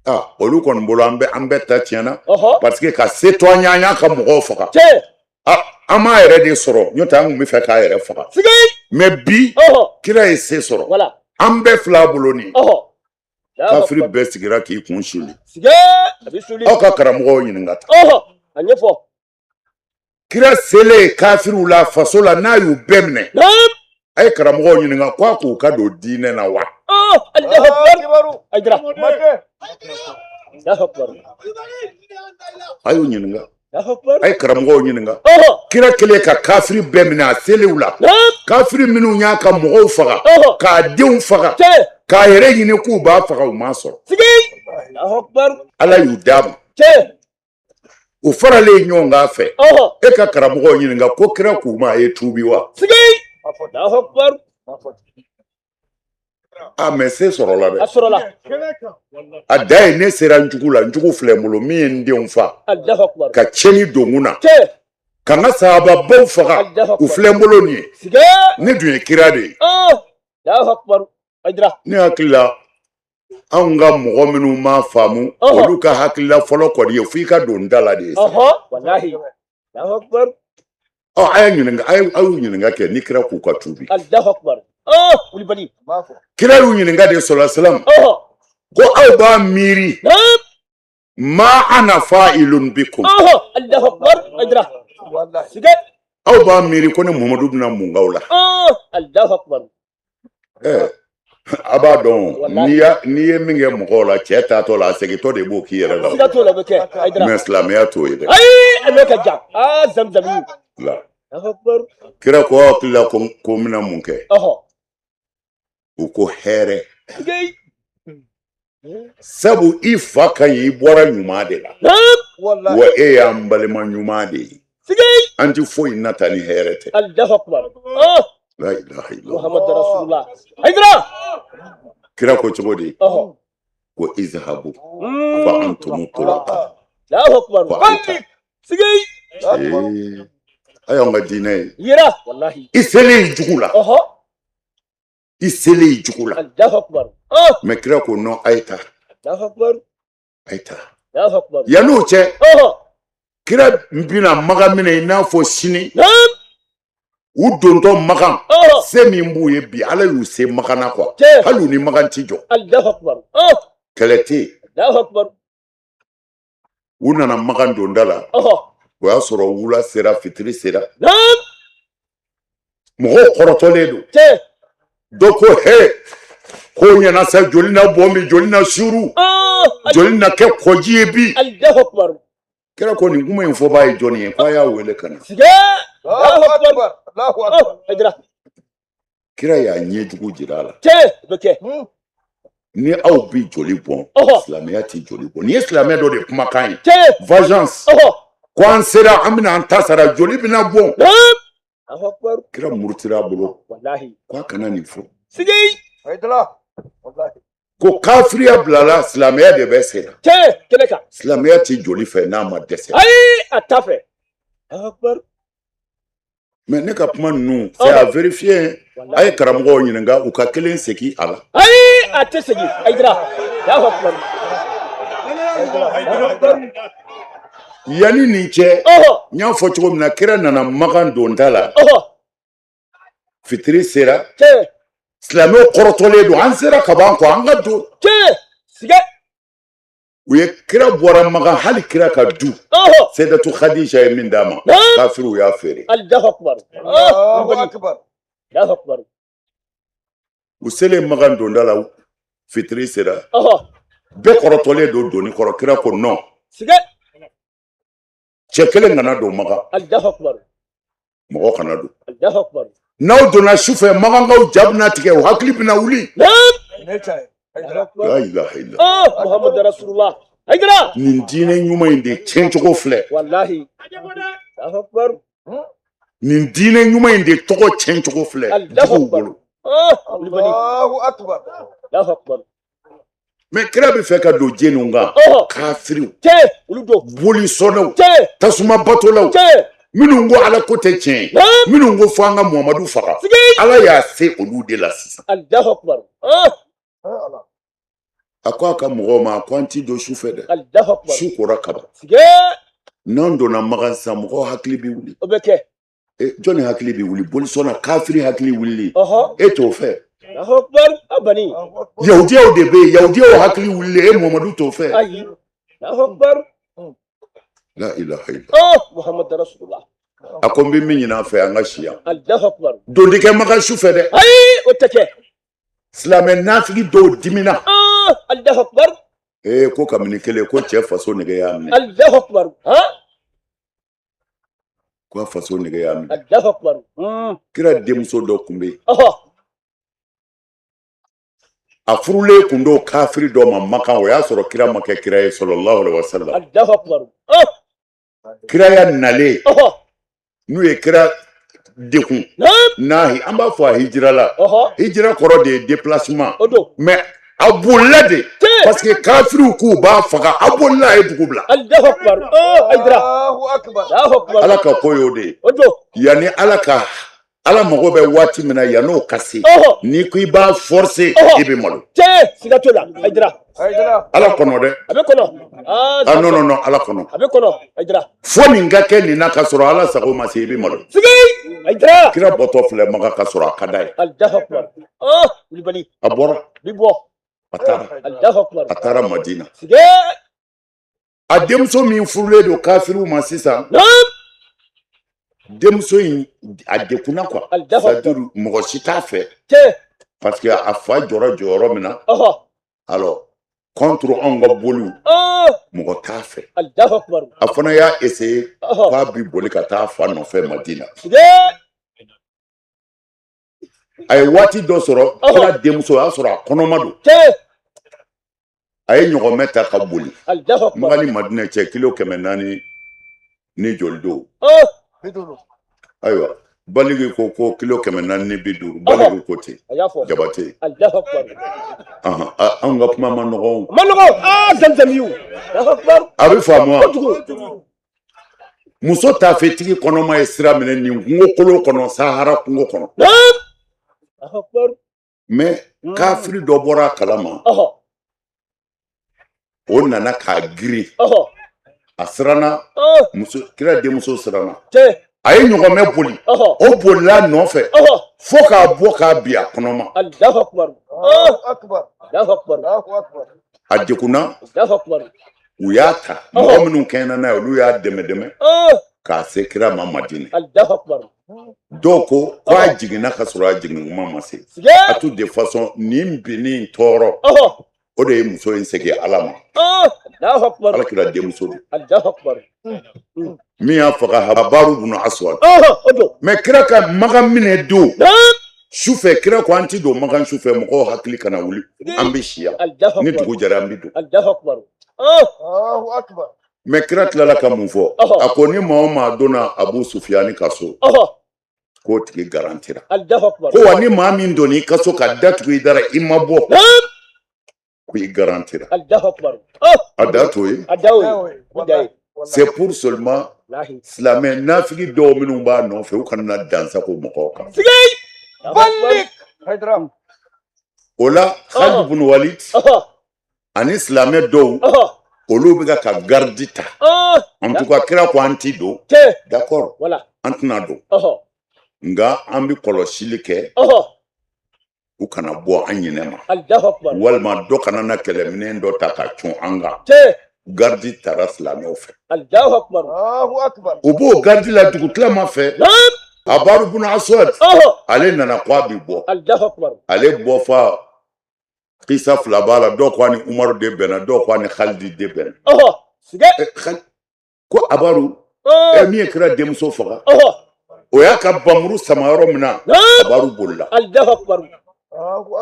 Ah, olu kɔni bolo an bɛɛ ta tiɲɛna, parce que ka se to an y'an y'a ka mɔgɔw faga. Ah, an m'a yɛrɛ de sɔrɔ, n'o tɛ an tun bɛ fɛ k'a yɛrɛ faga. Mais bi kira ye se sɔrɔ, an bɛɛ filɛ a bolo nin. Kafiri bɛɛ sigira k'i kun suli. Aw ka karamɔgɔw ɲininka ta. Kira selen kafiriw la faso la, n'a y'u bɛɛ minɛ, a ye karamɔgɔw ɲininka ko a k'u ka don diinɛ na wa? A y'u ɲininka, a ye karamɔgɔw ɲininka. Kira kɛlen ka kafiri bɛɛ minɛ, a selen u la, kafiri minnu y'a ka mɔgɔw faga, k'a denw faga, k'a yɛrɛ ɲini k'u b'a faga, u m'a sɔrɔ. Ala y'u d'a ma, u faralen ɲɔgɔn kan fɛ. E ka karamɔgɔw ɲininka ko kira k'u ma a ye tuubi wa? A mais se sɔrɔla dɛ. A sɔrɔla. A da ye ne sera n jugu la, n jugu filɛ n bolo, min ye n denw fa, ka tiɲɛni don n kun na, ka n ka sahababaw faga, u filɛ n bolo nin ye. Ne dun ye kira de ye. Ne hakili la, anw ka mɔgɔ minnu m'a faamu, olu ka hakilila fɔlɔ kɔni ye f'i ka don da la de ye. Ɔ, a y'a ɲininka, a y'u ɲininka kɛ ni kira k'u ka tuubi. Kira y'u ɲininka de, sɔlɔ salam, ko aw b'a miiri ma ana fa'ilun bikum, aw b'a miiri ko ne Muhamadu bɛna mun k'aw la? A b'a dɔn, n'i ye min kɛ mɔgɔw la, cɛ taatɔ la, a segintɔ de b'o k'i yɛrɛ la. Siga t'o la, o bɛ kɛ. Hayidara. Mais silamɛya t'o ye dɛ. Ayi, a n'o ka jan. Aa, zamzami. La. Kira ko aw hakili la ko n bɛna mun kɛ? U ko hɛrɛ. Sabu i fa ka ɲi, i bɔra ɲuman de la. Wa e y'an balima ɲuman de ye. An tɛ foyi nata ni hɛrɛ tɛ. Allahu akbar. La ilaha illallah. Muhammad Rasulullah. Hayidara. Kira ko cogo di? Ko izhabu fa antum tulaqa. Allahu akbar. Ko an ta. A y'anw ka diinɛ ye. Yira. Wallahi. I selen i jugu la. I selen i jugu la. Allahu akbar. Mais kira ko non, a ye taa. Allahu akbar. A ye taa. Yann'o cɛ, kira bɛna Makan minɛ i n'a fɔ sini. U dontɔ Makan, se min b'u ye bi, Ala y'u se Makan na quoi. Hali u ni Makan ti jɔ. Kɛlɛ tɛ yen. U nana Makan donda la. O y'a sɔrɔ wula sera, fitiri sera. Mɔgɔw kɔrɔtɔlen don. Dɔ ko he, ko ɲɛna sa, joli na bɔn bi, joli na suuru, joli na kɛ kɔji ye bi. Kira ko nin kuma in fɔbaa ye jɔnni ye? Ko a y'a wele ka na. Kira y'a ɲɛjugu jira a la. Ni aw bi joli bɔn, silamɛya ti joli bɔn. Nin ye silamɛ dɔ de kumakan ye. Vengeance. Ko an sera, an bɛna an ta sara, joli bɛna bɔn. Kira murutira a bolo ko a kana nin fɔ. Ko kafiriya bilala, silamɛya de bɛ sen na. Silamɛya ti joli fɛ n'a ma dɛsɛ. Ayi, a t'a fɛ. Mais ne ka kuma ninnu, c'est à vérifier. A ye karamɔgɔw ɲininka, u ka kelen segin a la. Ayi, a tɛ segin. Hayidara. Yanni nin cɛ, n y'a fɔ cogo min na, kira nana Makan donda la. Fitiri sera. Silamɛw kɔrɔtɔlen don, an sera ka ban kɔ, an ka don. U ye kira bɔra Makan, hali kira ka du, Seyidatu Khadija ye min d'a ma, kafiriw y'a feere. U selen Makan donda la, fitiri sera, bɛɛ kɔrɔtɔlen don doni kɔrɔ. Kira ko non, cɛ kelen kana don Makan, mɔgɔ kana don. N'aw donna su fɛ, Makankaw ja bɛna tigɛ, u hakili bɛna wuli. La ilaha illallah. Muhammad Rasulullah. Hayidara. Nin diinɛ ɲuman in de tiɲɛcogo filɛ. Wallahi. Nin diinɛ ɲuman in de tɔgɔ tiɲɛcogo filɛ juguw bolo. Allahu akbar. Allahu akbar. Mais kira bɛ fɛ ka don jɛniw kan, kafiriw, bolisɔnnaw, tasuma batolaw, minnu ko ala ko tɛ tiɲɛ ye, minnu ko fo an ka Muhamadu faga. Ala y'a se olu de la sisan. Allahu akbar. A ko a ka mɔgɔw ma ko an ti don su fɛ dɛ. Allahu akbar. Su kora kaban. N'an donna Makan sisan, mɔgɔw hakili bɛ wuli. O bɛ kɛ. Jɔnni hakili bɛ wuli? Bolisɔnna kafiri hakili wulili, e t'o fɛ. Allahu akbar. Abani. Yahudiyaw de bɛ yen, yahudiyaw hakili wulili, e Muhamadu t'o fɛ. Ayi. Allahu akbar. La ilaha illa. Oh, Muhammad Rasulullah. A ko n bɛ min ɲini a fɛ, an ka si yan. Allahu akbar. Don tɛ kɛ Makan su fɛ dɛ. Ayi, o tɛ kɛ. Silamɛ nafigi dɔw dimina. Allahu akbar. Ee, ko kabini kelen ko cɛ faso nege y'a minɛ. Allahu akbar. Han? Ko a faso nege y'a minɛ. Allahu akbar. Kira denmuso dɔ tun bɛ yen. A furulen tun don kafiri dɔ ma Makan, o y'a sɔrɔ kira ma kɛ kira ye sallallahu alaihi wasallam. Allahu akbar. Kiraya nalen, n'u ye kira dekun n'a an b'a fɔ a hijirala, hijira kɔrɔ de ye déplacement, mais a bolila de parce que kafiriw k'u b'a faga, a bolila, a ye dugu bila. Allahu akbar. Allahu akbar. Ala ka ko y'o de ye. Yanni ala ka ala mago bɛ waati min na, yann'o ka se, n'i ko i b'a forcer, i bɛ malo. Tiɲɛ, siga t'o la, Hayidara. Ala kɔnɔ dɛ. A bɛ kɔnɔ. Ah non non non, ala kɔnɔ. A bɛ kɔnɔ, Hayidara. Fo nin ka kɛ nin na ka sɔrɔ ala sago ma se, i bɛ malo. Sigi, Hayidara. Kira bɔtɔ filɛ Maka ka sɔrɔ a ka d'a ye. Allahu akbar. Wulibali. A bɔra. Bi bɔ. A taara. Allahu akbar. A taara Madina. Sigi. A denmuso min furulen don kafiriw ma sisan. Denmuso in a dekunna quoi. C'est-à-dire mɔgɔ si t'a fɛ. Parce que a fa jɔra jɔyɔrɔ min na. Alors contre anw ka boliw, mɔgɔ t'a fɛ. A fana y'a essayer k'a bi boli ka taa fa nɔfɛ Madina. A ye waati dɔ sɔrɔ, kira denmuso, o y'a sɔrɔ a kɔnɔma don. A ye ɲɔgɔmɛ ta ka boli. Maka ni Madina cɛ kilo 400 ni joli don. Ayiwa, Baligi ko kilo 450, Baligi ko ten, Jabate. Anw ka kuma ma nɔgɔn. Ma nɔgɔn, zamzamiw. A bɛ faamu wa? Muso taafetigi kɔnɔma ye sira minɛ nin kungo kolon kɔnɔ, Sahara kungo kɔnɔ. Mais kafiri dɔ bɔra a kalama. O nana k'a girin. A siranna, muso kira denmuso siranna. A ye ɲɔgɔmɛ boli, o bolila nɔfɛ fo k'a bɔ k'a bin a kɔnɔma. A degunna, u y'a ta, mɔgɔ minnu kɛɲɛna n'a ye, olu y'a dɛmɛ dɛmɛ k'a se kira ma Madinɛ. Dɔw ko k'a jiginna ka sɔrɔ a jigin kuma ma se. À toute de façon, nin binni tɔɔrɔ, o de ye muso in segin ala ma. Ala kira denmuso don. Min y'a faga, Habaru bunu Aswad. Mais kira ka Makan minɛ don sufɛ, kira ko an ti don Makan sufɛ, mɔgɔw hakili kana wuli, an bɛ si yan, ni dugu jɛra an bɛ don. Mais kira tilala ka mun fɔ? A ko ni maa o maa donna Abu Sufiyani ka so, k'o tigi garantira. Ko wa ni maa min donna i ka so ka datugu i dara, i ma bɔ, ko i garantira. A da t'o ye. C'est pour seulement silamɛ nafigi dɔw minnu b'a nɔfɛ, u kana na dansago mɔgɔw kan. O la Khalid ibn Walid ani silamɛ dɔw, olu bɛ ka garidi ta. En tout cas kira ko an ti don. D'accord, an tɛna don. Nka an bɛ kɔlɔsili kɛ. U kana bɔ an ɲinɛ ma. Walima dɔ kana na kɛlɛminɛn dɔ ta ka cun an kan. Garidi taara silamɛw fɛ. U b'o garidi la dugutilama fɛ. Abaru bunu Aswad, ale nana ko a bi bɔ. Ale bɔ fa kisa fila b'a la, dɔw ko a ni Umaru de bɛnna, dɔw ko a ni Khalidi de bɛnna. Ko Abaru, min ye kira denmuso faga, o y'a ka bamuru sama yɔrɔ min na, Abaru bolila.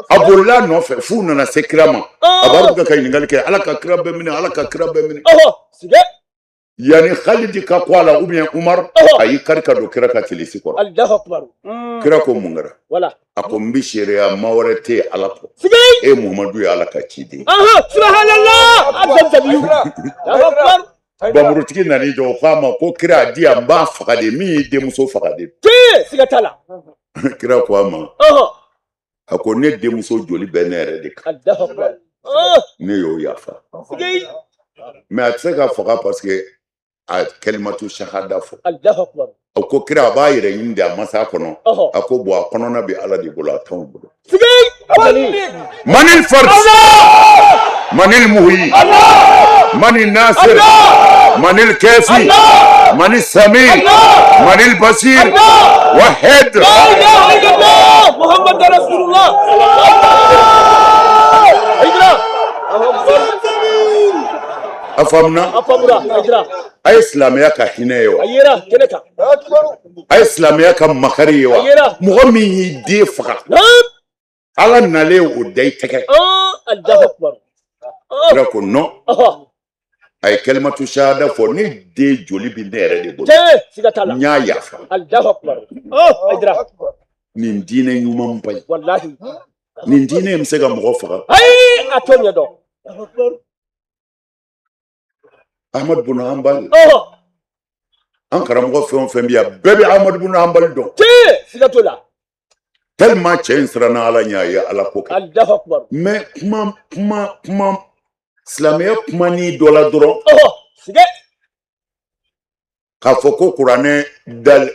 A bolila nɔfɛ f'u nana se kira ma. Abaru bɛ ka ɲininkali kɛ, ala ka kira bɛ minɛ, ala ka kira bɛ minɛ. Yanni Khalidi ka ko a la ou bien Umar, a y'i kari ka don kira ka tilisi kɔrɔ. Kira ko mun kɛra? A ko n bɛ seereya ma wɛrɛ tɛ yen Ala kɔ. E Muhamadu ye Ala ka ciden. Bamurutigi nan'i jɔ, o k'a ma ko kira a di yan, n b'a faga de, min y'i denmuso faga de. Siga t'a la. Kira ko a ma, a ko ne denmuso joli bɛ ne yɛrɛ de kan, ne y'o yafa. Mais a tɛ se ka faga parce que a kalimatu sahada fɔ. A ko kira a b'a yɛrɛ ɲini de, a ma s'a kɔnɔ. A ko bon, a kɔnɔna bɛ Ala de bolo, a t'anw bolo. Manil fard, manil muhyi, manil nasir, manil kafi, manil sami, manil basir, wahid. La ilaha illallah Muhammad Rasulullah. A faamuna? A faamuna, Hayidara. A ye silamɛya ka hinɛ ye wa? A yera kɛnɛ kan. A ye silamɛya ka makari ye wa? A yera. Mɔgɔ min y'i den faga, Ala nalen o da i tɛgɛ. Allahu akbar. Kira ko non, a ye kalimatu shahada fɔ, ne den joli bɛ ne yɛrɛ de bolo. Tiɲɛ, siga t'a la. N y'a yafa. Allahu akbar. Hayidara. Nin diinɛ ɲumanba in. Walahi. Nin diinɛ in bɛ se ka mɔgɔ faga. Ayi, a t'o ɲɛ dɔn. Ahmadu bun Hanbali. An karamɔgɔ fɛn o fɛn bɛ yan, bɛɛ bɛ Ahmadu bun Hanbali dɔn. Tiɲɛ, siga t'o la. Tellement cɛ in siranna Ala ɲɛ, a ye Ala ko kɛ. Allahu akbar. Mais kuma kuma kuma silamɛya kuma ni dɔ la dɔrɔn. Siga. K'a fɔ ko kuranɛ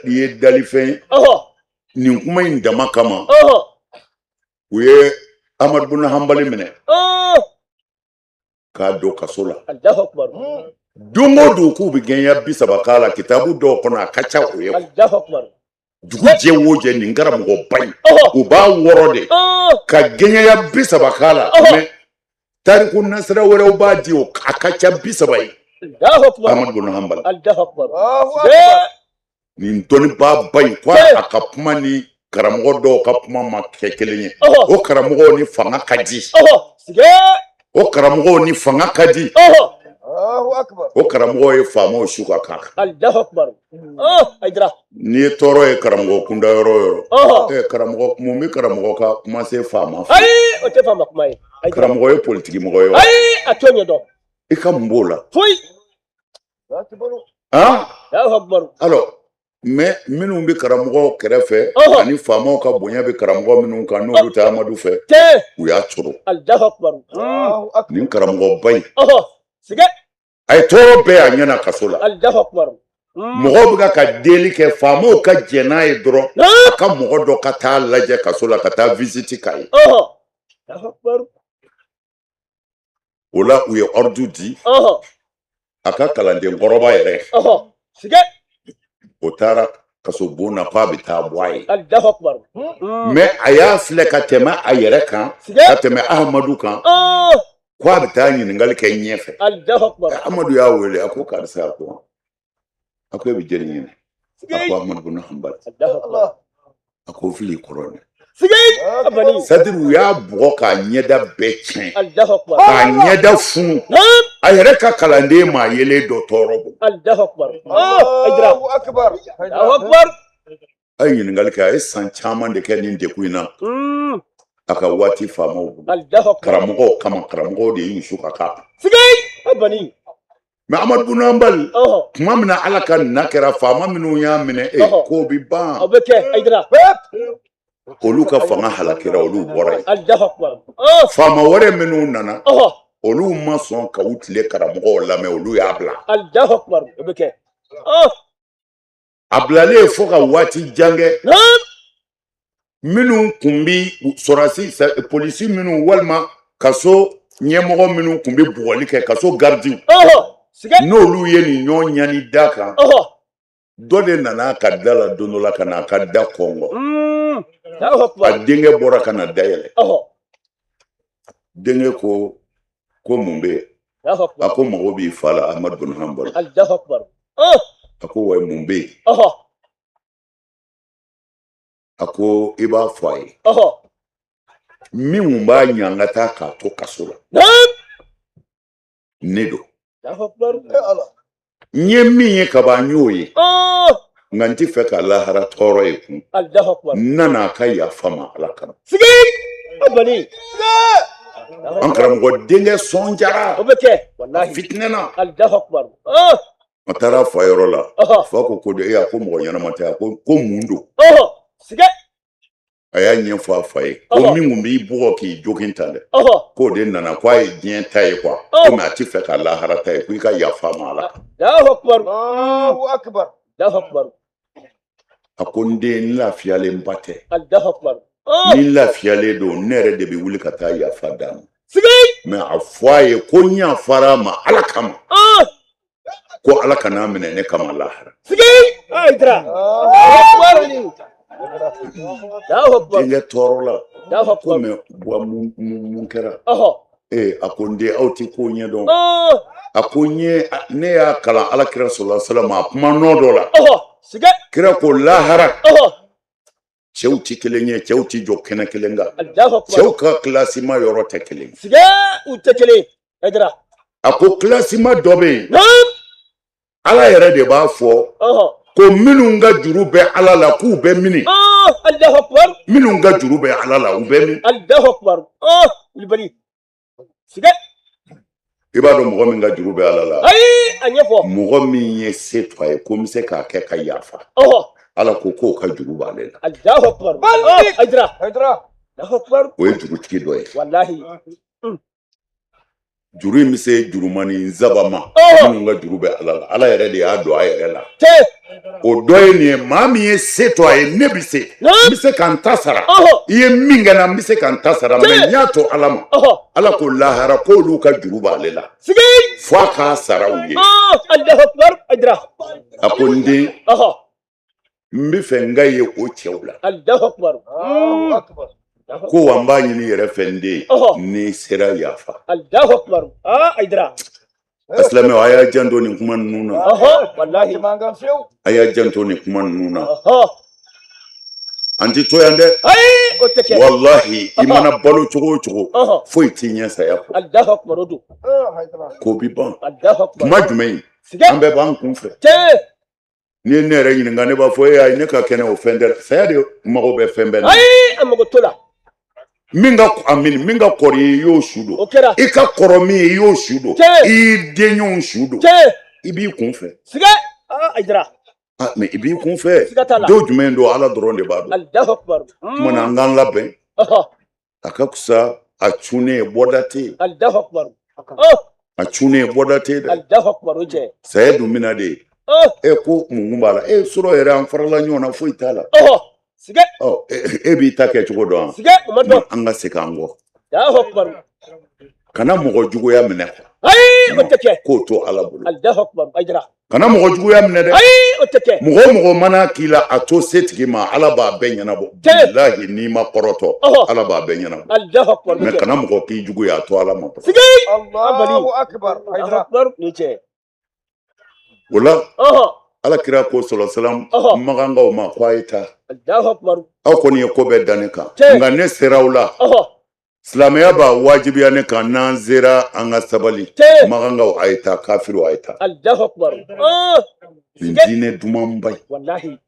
ye dalifɛn ye. Nin kuma in dama kama. U ye Ahmadu bun Hanbali minɛ. K'a don kaso la. Allahu akbar. Don o don k'u bɛ gɛɲɛ 30 k'a la, kitabu dɔw kɔnɔ a ka ca o ye. Allahu akbar. Dugu jɛ o jɛ, nin karamɔgɔba in, u b'a wɔrɔ de ka gɛɲɛya 30 k'a la, mais tariku nasira wɛrɛw b'a di, o a ka ca 30 ye. Allahu akbar. Ahmadu bun Hanbali. Allahu akbar. Nin dɔnnibaaba in ko a ka kuma ni karamɔgɔ dɔw ka kuma ma kɛ kelen ye. O karamɔgɔw ni fanga ka di. O karamɔgɔw ni fanga ka di. O karamɔgɔw ye faamaw su ka k'a kan. Allahu akbar. Hayidara. N'i ye tɔɔrɔ ye karamɔgɔ kunda yɔrɔ o yɔrɔ, karamɔgɔ mun bɛ karamɔgɔ ka kuma se faama fɛ? Ayi, o tɛ faama kuma ye. Karamɔgɔ ye politiki mɔgɔ ye wa? Ayi, a t'o ɲɛ dɔn. I ka mun b'o la? Foyi. Han? Allahu akbar. Alors, mais minnu bɛ karamɔgɔw kɛrɛfɛ ani faamaw ka bonya bɛ karamɔgɔ minnu kan, n'olu tɛ Amadu fɛ, u y'a coro. Allahu akbar. Nin karamɔgɔba in, Siga. a ye tɔɔrɔ bɛɛ y'a ɲɛna kaso la. Allahu akbar. Mɔgɔw bɛ ka deli kɛ faamaw ka jɛn n'a ye dɔrɔn, a ka mɔgɔ dɔ ka taa lajɛ kaso la, ka taa visite k'a ye. Allahu akbar. O la, u ye ordre di a ka kalanden kɔrɔba yɛrɛ. Siga. O taara kaso bon na k'a bɛ taa bɔ a ye. Allahu akbar. Mais a y'a filɛ ka tɛmɛ a yɛrɛ kan, ka tɛmɛ Ahamadu kan, ko a bɛ taa ɲininkali kɛ ɲɛfɛ. Allahu akbar. Amadu y'a wele, a ko karisa, a ko e bɛ jɔni ɲini? A ko Amadu bun Hanbali. A ko fili kɔrɔ dɛ. C'est-à-dire u y'a bugɔ k'a ɲɛda bɛɛ tiɲɛ, k'a ɲɛda funu, a yɛrɛ ka kalanden maa yelen dɔ tɔɔrɔ bɔ. Allahu akbar. Allahu akbar. A ye ɲininkali kɛ, a ye san caman de kɛ nin degun in na a ka waati faamaw bolo. Karamɔgɔw kama, karamɔgɔw de y'u su ka k'a kan. Mais Amadu bun Hanbali, tuma min na Ala ka na kɛra, faama minnu y'a minɛ, e k'o bi ban. O bɛ kɛ, Hayidara. Olu ka fanga halakira, olu bɔra yen. Allahu akbar. Faama wɛrɛ minnu nana, olu ma sɔn ka u tile karamɔgɔw lamɛn, olu y'a bila. Allahu akbar. O bɛ kɛ. A bilalen fo ka waati jan kɛ, minnu tun bi sɔrɔdasi, polisi minnu walima kaso ɲɛmɔgɔ minnu tun bɛ bugɔli kɛ, kaso garidiw, n'olu ye nin ɲɔgɔn ɲani da kan, dɔ de nana a ka da la don dɔ la ka na a ka da kɔngɔ. A denkɛ bɔra ka na da yɛlɛ. Denkɛ ko ko mun bɛ yen? A ko mago b'i fa la, Ahmadu bin Hanbali. A ko wa mun bɛ yen? A ko i b'a fɔ a ye min b'a ɲangata k'a to kaso la, ne don. N ye min ye kaban, n y'o ye. Nka n tɛ fɛ ka lahara tɔɔrɔ ye kun. Allahu akbar. N nana a ka yafa n ma Ala kama. Sigi! Abani. An karamɔgɔ denkɛ sɔn jara. O bɛ kɛ. Walahi. Fitinɛna. Allahu akbar. Ah! A taara fa yɔrɔ la. Ɔhɔ. Fa ko ko de e a ko mɔgɔ ɲɛnama tɛ a ko ko mun don? Ɔhɔ. Sigi! A y'a ɲɛfɔ a fa ye. Ko Ɔhɔ. min tun b'i bugɔ k'i jogin tan dɛ. Ɔhɔ. K'o de nana ko a ye diɲɛ ta ye quoi. Ɔhɔ. Komi a tɛ fɛ ka lahara ta ye ko i ka yafa a ma Ala kama. Allahu akbar. Allahu akbar. Allahu akbar. A ko n den n lafiyalenba tɛ. Allahu akbar. Ah! Ni n lafiyalen don ne yɛrɛ de bɛ wuli ka taa yafa d'a ma. Sigi! Mais a fɔ a ye ko n yafara a ma Ala kama. Ah! Ko Ala kan'a minɛ ne kama lahara. Sigi! Hayidara. Allahu akbar. Allahu akbar. Denkɛ tɔɔrɔ la. Allahu Ko akbar. mais Buwa mun mun mun kɛra? Ɔhɔ. Ee a ko n den aw tɛ ko ɲɛdɔn. Ah! A ko n ye ne y'a kalan Ala kira sɔlɔla salam a kuma nɔ dɔ la. Ɔhɔ. Sigi! Kira ko lahara. Ɔhɔ. Cɛw tɛ kelen ye cɛw tɛ jɔ kɛnɛ kelen kan. Allahu akbar. Cɛw ka classement yɔrɔ tɛ kelen ye. Sigi! U tɛ kelen ye. Hayidara. A ko classement dɔ bɛ yen. Naam! Ala yɛrɛ de b'a fɔ. Ɔhɔ. Ko minnu ka juru bɛ Ala la k'u bɛ mini. Ah! Allahu akbar. Minnu ka juru bɛ Ala la u bɛ min. Allahu akbar. Ah! Wulibali. Sigi! I b'a dɔn mɔgɔ min ka juru bɛ Ala la. Ayi! A ɲɛfɔ. Mɔgɔ min ye se to a ye ko n bɛ se k'a kɛ ka yafa. Ɔhɔ. Ala ko k'o ka juru b'ale la. Allahu akbar. Ah! Hayidara. Hayidara. Allahu akbar. O ye jurutigi dɔ ye. Walahi. Juru in bɛ se jurumani saba ma. Ɔhɔ. Minnu ka juru bɛ Ala la. Ala yɛrɛ de y'a don a yɛrɛ la. Tiɲɛ. O dɔ ye nin ye maa min ye se to a ye ne bɛ se. Naam. N bɛ se ka n ta sara. Ɔhɔ. I ye min kɛ n na n bɛ se ka n ta sara mais Tiɲɛ. n y'a to Ala ma. Ɔhɔ. Ala ko lahara k'olu ka juru b'ale la. Sigi! F'a k'a sara u ye. Ah! Allahu akbar. Hayidara. A ko n den Ɔhɔ. n bɛ fɛ n ka ye o cɛw la. Allahu akbar. Allahu akbar. Ko wa n b'a ɲini i yɛrɛ fɛ n den Ɔhɔ. n'i sera yafa. Allahu akbar. Ah! Hayidara. A silamɛw a y'a janto nin kuma ninnu na. Ɔhɔ. Walahi. A y'a janto nin kuma ninnu na. Ɔhɔ. An tɛ to yan dɛ. Ayi! O tɛ kɛ. Walahi i mana balo cogo o cogo Ɔhɔ. foyi t'i ɲɛ saya kɔ. Allahu akbar o don. Ko bi ban. Allahu akbar. Kuma jumɛn Sigi! an bɛɛ b'an kun fɛ. Tiɲɛ. N'i ye ne yɛrɛ ɲininka ne b'a fɔ e ayi ne ka kɛnɛ o fɛn tɛ saya de mago bɛ fɛn bɛɛ la. Ayi! A mago t'o la. Min ka a min min ka kɔrɔ i ye i y'o su don. O kɛra. I ka kɔrɔ min ye i y'o su don. Tiɲɛ. I y'i denɲɔgɔnw su don. Tiɲɛ. I b'i kun fɛ. Sigi! Ah! Hayidara. Ah, mais i b'i kun fɛ. Siga t'a la. Don jumɛn don Ala dɔrɔn de b'a dɔn. Allahu akbar. Tuma na an k'an labɛn. Ɔhɔ. A ka fisa a cunnen ye bɔda tɛ yen. Allahu akbar. Oh! A cunnen ye bɔda tɛ yen dɛ. Allahu akbar o cɛ. Saya dun bɛna de ye. Oh! E ko mun kun b'a la? E sɔrɔ yɛrɛ an farala ɲɔgɔn na foyi t'a la. Ɔhɔ. Sigi! Ɔ e b'i ta kɛ cogo dɔn wa? Sigi! O ma dɔn. An ka segin an kɔ. Allahu akbar. Kana mɔgɔ juguya minɛ quoi. Ayi! O tɛ kɛ. K'o to Ala bolo. Allahu akbar. Hayidara. Kana mɔgɔ juguya minɛ dɛ. Ayi! O tɛ kɛ. Mɔgɔ o mɔgɔ mana k'i la a to se tigi ma Ala b'a bɛɛ ɲɛnabɔ. Tiɲɛ. Bilahi n'i ma kɔrɔtɔ Ɔhɔ. Ala b'a bɛɛ ɲɛnabɔ. Allahu akbar. Mais kana mɔgɔ k'i jugu ye a to Ala ma. Sigi! Allahu akbar. Allahu akbar. Ni cɛ. O la Ɔhɔ. Ala kira ko sɔlɔ salam Ɔhɔ. makankaw ma ko a ye taa. Allahu akbar. Aw kɔni ye ko bɛɛ da ne kan. Tiɲɛ. Nka ne sera aw la. Ɔhɔ. Silamɛya b'a wajibiya ne kan n'an sera an ka sabali. Tiɲɛ. Makankaw a ye taa kafiriw a ye taa. Allahu akbar. Ah! Nin diinɛ dumanba in. Walahi.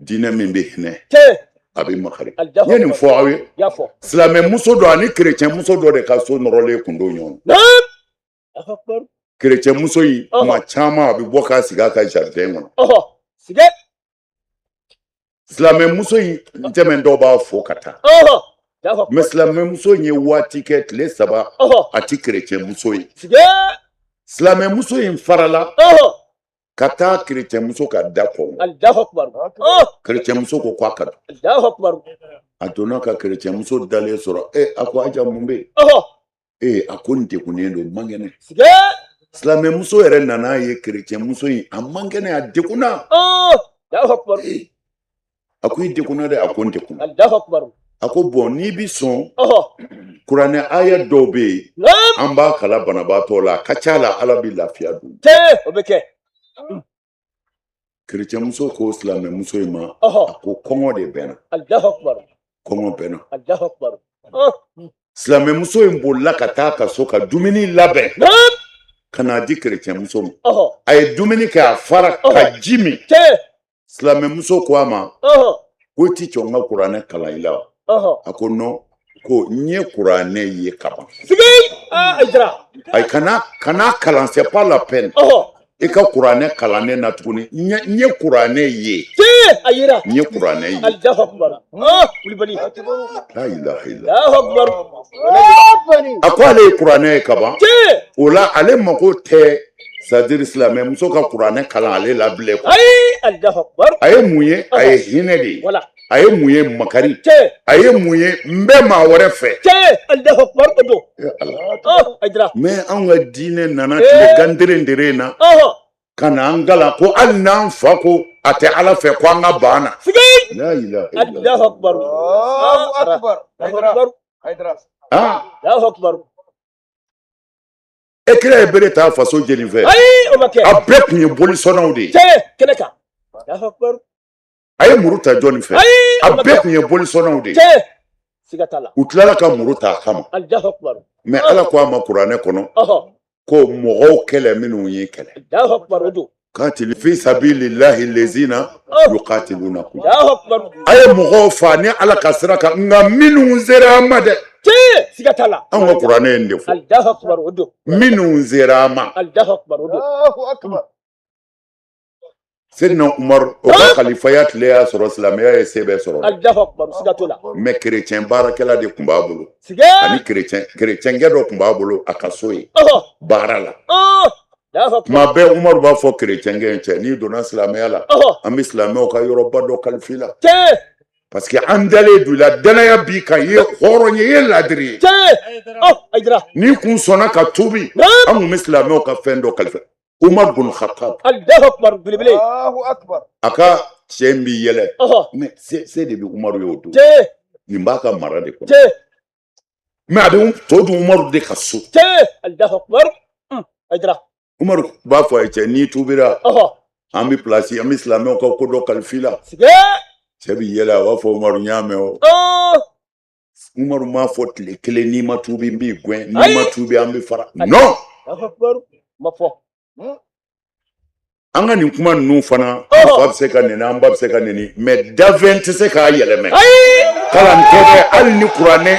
Diinɛ min bɛ hinɛ Tiɲɛ. a bɛ makari. Allahu N ye nin akbar. fɔ aw ye. I y'a fɔ. Silamɛmuso dɔ ani kerecɛnmuso dɔ de ka so nɔrɔlen kun don ɲɔgɔn na. Naam! Allahu akbar. Kerecɛnmuso in Ɔhɔ. kuma caman a bɛ bɔ k'a sigi a ka jardin kɔnɔ. Ɔhɔ. Sigi! Silamɛmuso in tɛmɛn dɔw b'a fo ka taa. Ɔhɔ. Allahu akbar. Mais silamɛmuso in ye waati kɛ tile 3 Ɔhɔ. a ti kerecɛnmuso ye. Sigi! Silamɛmuso in farala Ɔhɔ. ka taa kerecɛnmuso ka da kɔngɔ. Allahu akbar. Oh! Kerecɛnmuso ko k'a ka don. Allahu akbar. A donna ka kerecɛnmuso dalen sɔrɔ. E a ko Aja mun bɛ yen? Ɔhɔ. Ee a ko n degunnen don n man kɛnɛ. Sigi! Silamɛmuso yɛrɛ nana ye kerecɛnmuso in a man kɛnɛ a degunna. Oh! Allahu akbar. A ko i degunna dɛ a ko n degunna. Allahu akbar. A ko bɔn n'i bi sɔn Ɔhɔ. kuranɛ aya dɔw bɛ yen Naam! an b'a kala banabaatɔ la a ka ca la Ala bɛ lafiya don. Tiɲɛ! O bɛ kɛ. Kerecɛnmuso ko silamɛmuso in ma Ɔhɔ. a ko kɔngɔ de bɛ n na Allahu akbar. kɔngɔ bɛ n na. Allahu akbar. Oh! Silamɛmuso in bolila ka taa ka so ka dumuni labɛn Naam! Ka n'a di kerecɛnmuso ma. A ye dumuni kɛ, a fara, ka ji min. Silamɛmuso ko a ma ko i ti jɔ n ka kuranɛ kalan i la wa? A ko non, ko n ye kuranɛ ye kaban. Ayi, kana kalan, c'est pas la peine i ka kuranɛ kalan ne na tuguni. N ye kuranɛ ye. A yera. N ye kuranɛ ye. Allahu akbar. Ah, Kulibali. La ilaha illa. Allahu akbar. A ko ale ye kuranɛ ye kaban. O la, ale mako tɛ, c'est à dire silamɛ muso ka kuranɛ kalan ale la bilen quoi. Ayi, Allahu akbar. A ye mun ye? A ye hinɛ de ye. Voilà. A ye mun ye? Makari. A ye mun ye? N bɛ maa wɛrɛ fɛ. Allahu akbar, o don. Eh, Ala. Ah, Hayidara. Mais anw ka diinɛ nana tile gandere dere na ka na an kalan ko hali n'an fa ko a tɛ Ala fɛ, ko an ka ban na. Sigi. La ilaha illallah. Allahu akbar. Allahu akbar. Allahu akbar. Ah. Allahu akbar. E kira ye bere ta faso jeni fɛ? Ayi, o ma kɛ. A bɛɛ tun ye bolisɔnnaw de ye. Tiɲɛ, kɛnɛ kan. Allahu akbar. A ye muru ta jɔnni fɛ? Ayi, A o ma bɛɛ kɛ. tun ye bolisɔnnaw de ye. Tiɲɛ. Siga t'a la. U tilala ka muru ta a kama. Allahu akbar. Mais Ala ko a ma kuranɛ kɔnɔ ko mɔgɔw kɛlɛ minnu y'i kɛlɛ. Allahu akbar, o don. Qatilu fi sabilillahi lezina yuqatilunakum. Allahu akbar. A ye mɔgɔw fa ni Ala ka sira kan, nka minnu sera an ma dɛ. Tiɲɛ, siga t'a la. Anw ka kuranɛ ye nin de fɔ. Allahu akbar, o don. Minnu sera an ma. Allahu akbar, o don. Allahu akbar. Seydina Umaru, o ka kalifaya tile y'a sɔrɔ silamɛya ye se bɛɛ sɔrɔ. Allahu akbar, siga t'o la. Mais kerecɛn baarakɛla de tun b'a bolo. Siga. Ani kerecɛnkɛ dɔ tun b'a bolo a ka so yen baara la. Allahu akbar. Tuma bɛɛ Umaru b'a fɔ kerecɛnkɛ in, cɛ, n'i donna silamɛya la, an bɛ silamɛw ka yɔrɔba dɔ kalifa i la. Tiɲɛ. Parce que an dalen don i la, danaya b'i kan, i ye hɔrɔn ye, i ye ladiri ye. Tiɲɛ. Ɔ, Hayidara. N'i kun sɔnna ka tuubi, an kun bɛ silamɛw ka fɛn dɔ kalifa. Umar bun Khattab. Allahu akbar, belebele. Allahu akbar. A ka cɛ in b'i yɛlɛ. Mais se de bɛ Umaru ye o don. Tiɲɛ. Nin b'a ka mara de kɔnɔ. Tiɲɛ. Mais a bɛ to dun Umaru de ka so. Tiɲɛ. Allahu akbar. Hayidara. Umaru b'a fɔ a ye, cɛ, n'i tuubira, an bɛ place, an bɛ silamɛw ka ko dɔ kalifa i la. Siga. Cɛ bɛ yɛlɛ, a b'a fɔ Umaru, n y'a mɛn o. Umaru m'a fɔ tile kelen, n'i ma tuubi n b'i gɛn, n'i ma tuubi an bɛ fara. Non. Allahu akbar. Ma fɔ. An ka nin kuma ninnu fana, an fa bɛ se ka nɛni, an ba bɛ se ka nɛni, mais dafɛn tɛ se k'a yɛlɛmɛ. Kalan tɛ dɛ, hali ni kuranɛ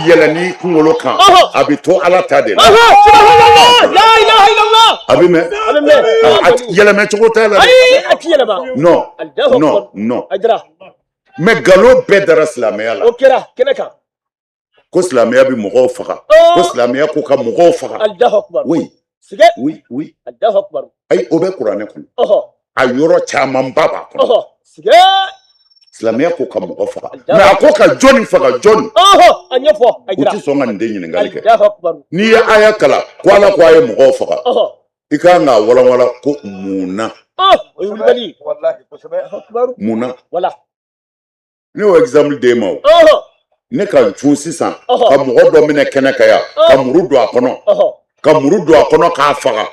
yɛlɛn'i kunkolo kan, a bɛ to Ala ta de la. Subhanallah. La ilaha illallah. A bɛ mɛn. A bɛ mɛn. A yɛlɛmɛ cogo t'a la dɛ. Ayi, a ti yɛlɛma. Non. Allahu Non. akbar. Non. Hayidara. Mais nkalon bɛɛ dara silamɛya la. O kɛra kɛnɛ kan. Ko silamɛya bɛ mɔgɔw faga, ko silamɛya ko ka mɔgɔw faga. Allahu akbar. Oui. Siga. Oui, oui. Allahu akbar. Ayi, o bɛ kuranɛ kɔnɔ. A yɔrɔ camanba b'a kɔnɔ. Siga. Silamɛya ko ka mɔgɔ faga, mais a ko ka jɔnni faga, jɔnni? A ɲɛfɔ. U Hayidara. ti sɔn ka nin den ɲininkali kɛ. Allahu akbar. N'i ye aya kalan ko Ala ko a ye mɔgɔw faga, i ka kan k'a walawala ko mun na. O ye wulibali. Wallahi, kosɛbɛ. Allahu akbar. Mun na? Voilà. Ne y'o exemple d'e ma o. Ne ka n cun sisan ka mɔgɔ dɔ minɛ kɛnɛ kan yan, ka muru don a kɔnɔ, ka muru don a kɔnɔ k'a faga.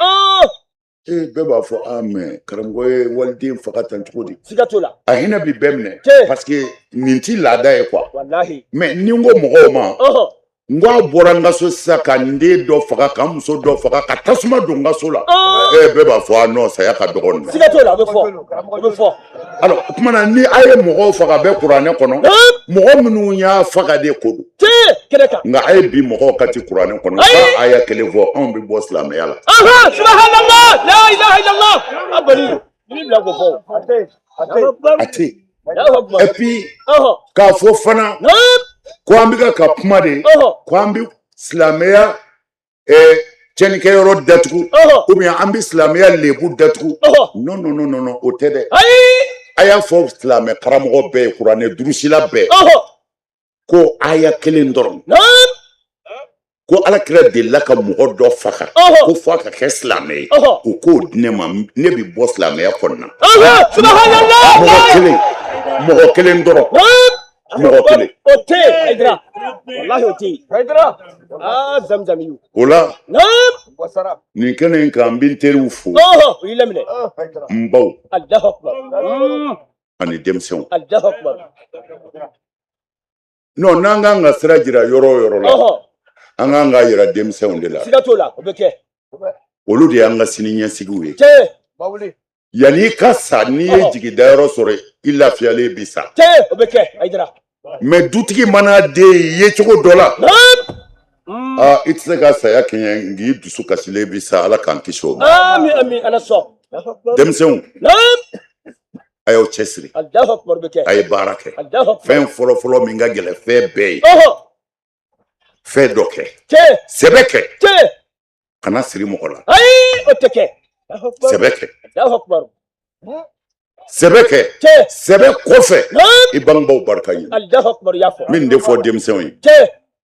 Ee, bɛɛ b'a fɔ a mais karamɔgɔ ye waliden faga tan cogo di? Siga t'o la. A hinɛ bi bɛɛ minɛ parce que nin ti laada ye quoi. Wallahi. Mais ni n ko mɔgɔw ma, n ko a bɔra n ka so sisan ka n den dɔ faga, ka n muso dɔ faga, ka tasuma don n ka so la, ee, bɛɛ b'a fɔ a non, saya ka dɔgɔ nin na. Siga t'o la, a bɛ fɔ. O bɛ fɔ. Alors, o tuma na, ni a ye mɔgɔw faga bɛɛ kuranɛ kɔnɔ, mɔgɔ minnu y'a faga de ko don. Tiɲɛ, kɛnɛ kan. Nka a ye bi mɔgɔw ka ti kuranɛ kɔnɔ k'a aya kelen fɔ, anw bɛ bɔ silamɛya la. Subhanallah. La ilaha illallah. A bali. Ni bila k'o fɔ. A tɛ yen. A tɛ yen. A tɛ yen. Allahu akbar. Et puis k'a fɔ fana ko an bɛ ka kuma de ko an bɛ silamɛya tiɲɛnikɛyɔrɔ datugu ou bien an bɛ silamɛya lebu datugu. Non, non, non, non, non, o tɛ dɛ. A y'a fɔ silamɛ karamɔgɔ bɛɛ ye, kuranɛ durusila bɛɛ, ko aya kelen dɔrɔn ko Ala kira delila ka mɔgɔ dɔ faga ko f'a ka kɛ silamɛ ye, o k'o di ne ma, ne bɛ bɔ silamɛya kɔnɔna. Subhanallah. Mɔgɔ kelen, mɔgɔ kelen dɔrɔn, mɔgɔ kelen. O tɛ yen, Hayidara. Wallahi, o tɛ yen. Hayidara. Aa, zamzamiyu. O la, Naam. Wasara. nin kɛnɛ in kan, n bɛ n teriw fo, O y'i laminɛ. n baw Allahu akbar. ani denmisɛnw. Allahu akbar. Non, n'an kan ka sira jira yɔrɔ o yɔrɔ la, an kan k'a jira denmisɛnw de la. Siga t'o la, o bɛ kɛ. Olu de y'an ka sini ɲɛsigiw ye. Yanni i ka sa, n'i ye jigidayɔrɔ sɔrɔ, i lafiyalen bi sa. O bɛ kɛ, Hayidara. Mais dutigi mana den ye cogo dɔ la, aa, i tɛ se ka saya kɛɲɛ, nk'i dusu kasilen bi sa. Ala k'an kisi o ma. Ami, ami, Ala sɔn. Denmisɛnw, a y'aw cɛsiri, a ye baara kɛ. Fɛn fɔlɔfɔlɔ min ka gɛlɛn fɛn bɛɛ ye, fɛn dɔ kɛ, sɛbɛ kɛ, kana siri mɔgɔ la. Ayi, o tɛ kɛ. Sɛbɛ kɛ, sɛbɛ kɛ. Sɛbɛ kɔfɛ, i bangebaaw barika ɲini. Min de fɔ denmisɛnw ye,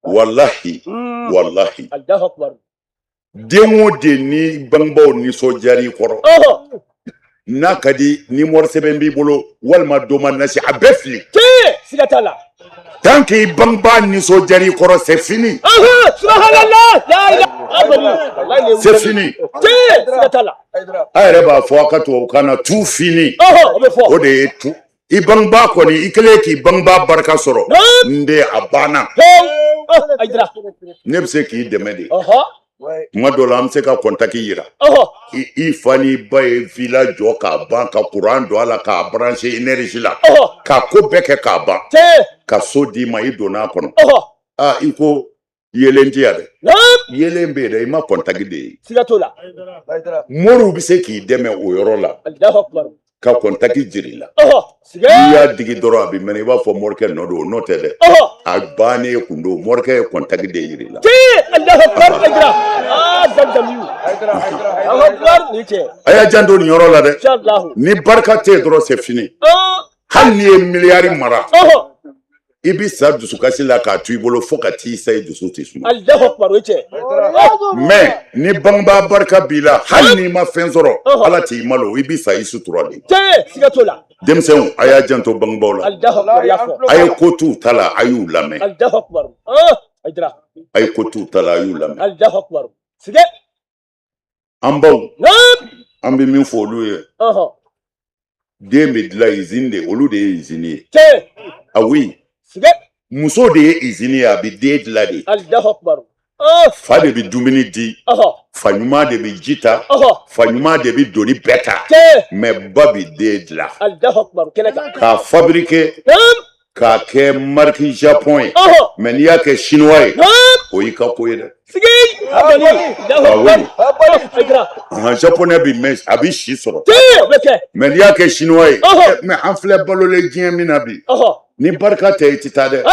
walahi, walahi, den o den ni bangebaaw nisɔndiyara i kɔrɔ, n'a ka di ni morisɛbɛn b'i bolo walima doma nasi, a bɛɛ fili. Siga t'a la. Tant que i bangebaa nisɔndiyara i kɔrɔ, c'est fini. C'est fini. Siga t'a la. A yɛrɛ b'a fɔ a ka tubabukan na, tout fini. O de ye tout. I bangebaa kɔni, i kɛlen k'i bangebaa barika sɔrɔ, n den, a banna. Ne bɛ se k'i dɛmɛ de. Tuma dɔ la, an bɛ se ka contact yira. I fa n'i ba ye villa jɔ k'a ban, ka courant don a la, k'a brancher énergie la, k'a ko bɛɛ kɛ k'a ban, ka so d'i ma, i donna a kɔnɔ. Aa, i ko yeelen tɛ yan dɛ. Yeelen bɛ yen dɛ, i ma contact de ye. Siga t'o la. Moriw bɛ se k'i dɛmɛ o yɔrɔ la, ka contact jir'i la. N'i y'a digi dɔrɔn, a bɛ mɛnɛ, i b'a fɔ morikɛ nɔ don. O nɔ tɛ dɛ, a bannen kun don. Morikɛ ye contact de yir'i la. A y'a janto nin yɔrɔ la dɛ. Ni barika tɛ yen dɔrɔn, c'est fini. Hali n'i ye miliyari mara, i bɛ sa dusukasi la k'a to i bolo fo ka t'i sa, i dusu tɛ suma. Mais ni bangebaa barika b'i la, hali n'i ma fɛn sɔrɔ, Ala t'i malo, i bɛ sa i sutura de. Denmisɛnw, a y'a janto bangebaaw la. A ye ko t'u ta la, a y'u lamɛn. A ye ko t'u ta la, a y'u lamɛn. An baw, an bɛ min fɔ olu ye, den bɛ dilan usine de, olu de ye usine ye. Ah oui, muso de ye usine ye, a bɛ den dilan de. Fa de bɛ dumuni di, fa ɲuman de bɛ ji ta, fa ɲuman de bɛ doni bɛɛ ta, mais ba bɛ den dilan k'a fabriquer, k'a kɛ marque Japon ye. Mais n'i y'a kɛ chinois ye, o y'i ka ko ye dɛ. Japonais bɛ mɛn, a bɛ si sɔrɔ, mais n'i y'a kɛ chinois ye. Mais an filɛ balolen diɲɛ min na bi, ni barika tɛ, i tɛ taa dɛ.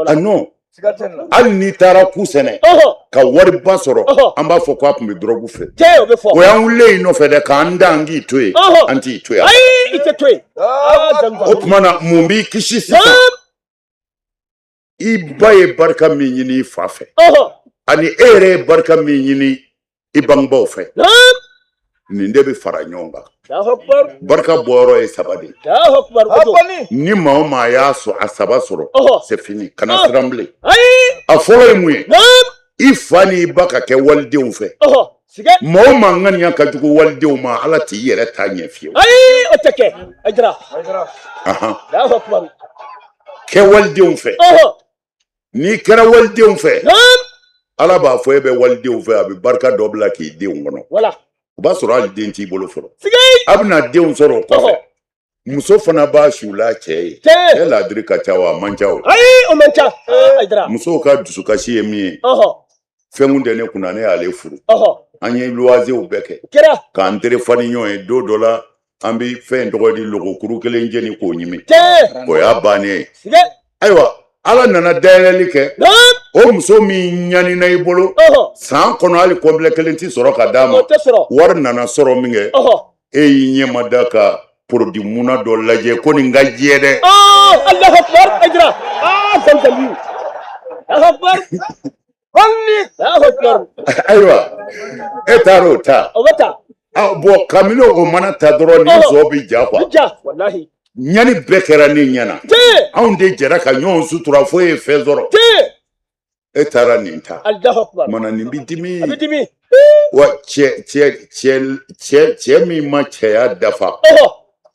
Ah non, hali n'i taara ku sɛnɛ ka wariba sɔrɔ, an b'a fɔ k'a tun bɛ dɔrɔgu fɛ. O y'an wulilen i nɔfɛ dɛ, k'an dan k'i to yen, an t'i to yen. O tuma na, mun b'i kisi sisan? I ba ye barika min ɲini i fa fɛ, ani e yɛrɛ ye barika min ɲini i bangebaaw fɛ, nin de bɛ fara ɲɔgɔn kan. Barika bɔyɔrɔ ye saba de ye. Ni maa o maa y'a sɔrɔ, a saba sɔrɔ, c'est fini, kana siran bilen. A fɔlɔ ye mun ye? I fa ni i ba ka kɛ walidenw fɛ. Maa o maa ŋaniya ka jugu walidenw ma, Ala t'i yɛrɛ ta ɲɛ fiyewu. Ayi, o tɛ kɛ, Hayidara. Kɛ walidenw fɛ. N'i kɛra walidenw fɛ, Ala b'a fɔ e bɛ walidenw fɛ, a bɛ barika dɔ bila k'i denw kɔnɔ. O b'a sɔrɔ hali den t'i bolo fɔlɔ. A bɛna denw sɔrɔ o kɔfɛ. Muso fana b'a su la cɛ ye. Cɛ ladiri ka ca wa, a man ca o. Ayi, o man ca, Hayidara. Musow ka dusukasi ye min ye, fɛn kun tɛ ne kunna, ne y'ale furu. An ye luwazew bɛɛ kɛ k'an tere fa ni ɲɔgɔn ye. Don dɔ la, an bɛ fɛn tɔgɔ di, logokuru kelen jeni k'o ɲimi, o y'a bannen ye. Ayiwa, Ala nana dayɛlɛli kɛ. O muso min ɲanina i bolo san kɔnɔ, hali complet kelen tɛ sɔrɔ ka d'a ma. Wari nana sɔrɔ min kɛ, e y'i ɲɛ ma da ka produit muna dɔ lajɛ ko nin ka jɛ dɛ. Allahu akbar, Hayidara. Ah, Zamzami. Allahu akbar. Allahu akbar. Ayiwa, e taara o ta. O bɛ ta. Ah, bon, kabini o mana ta dɔrɔn, nin sɔ bɛ ja quoi. Ja, walahi. Ɲani bɛɛ kɛra ne ɲɛna. Anw de jɛra ka ɲɔgɔn sutura fo e ye fɛn sɔrɔ. E taara nin ta. Allahu akbar. Mana nin bɛ dimi. A bɛ dimi. Wa cɛ cɛ cɛ cɛ cɛ min ma cɛya dafa,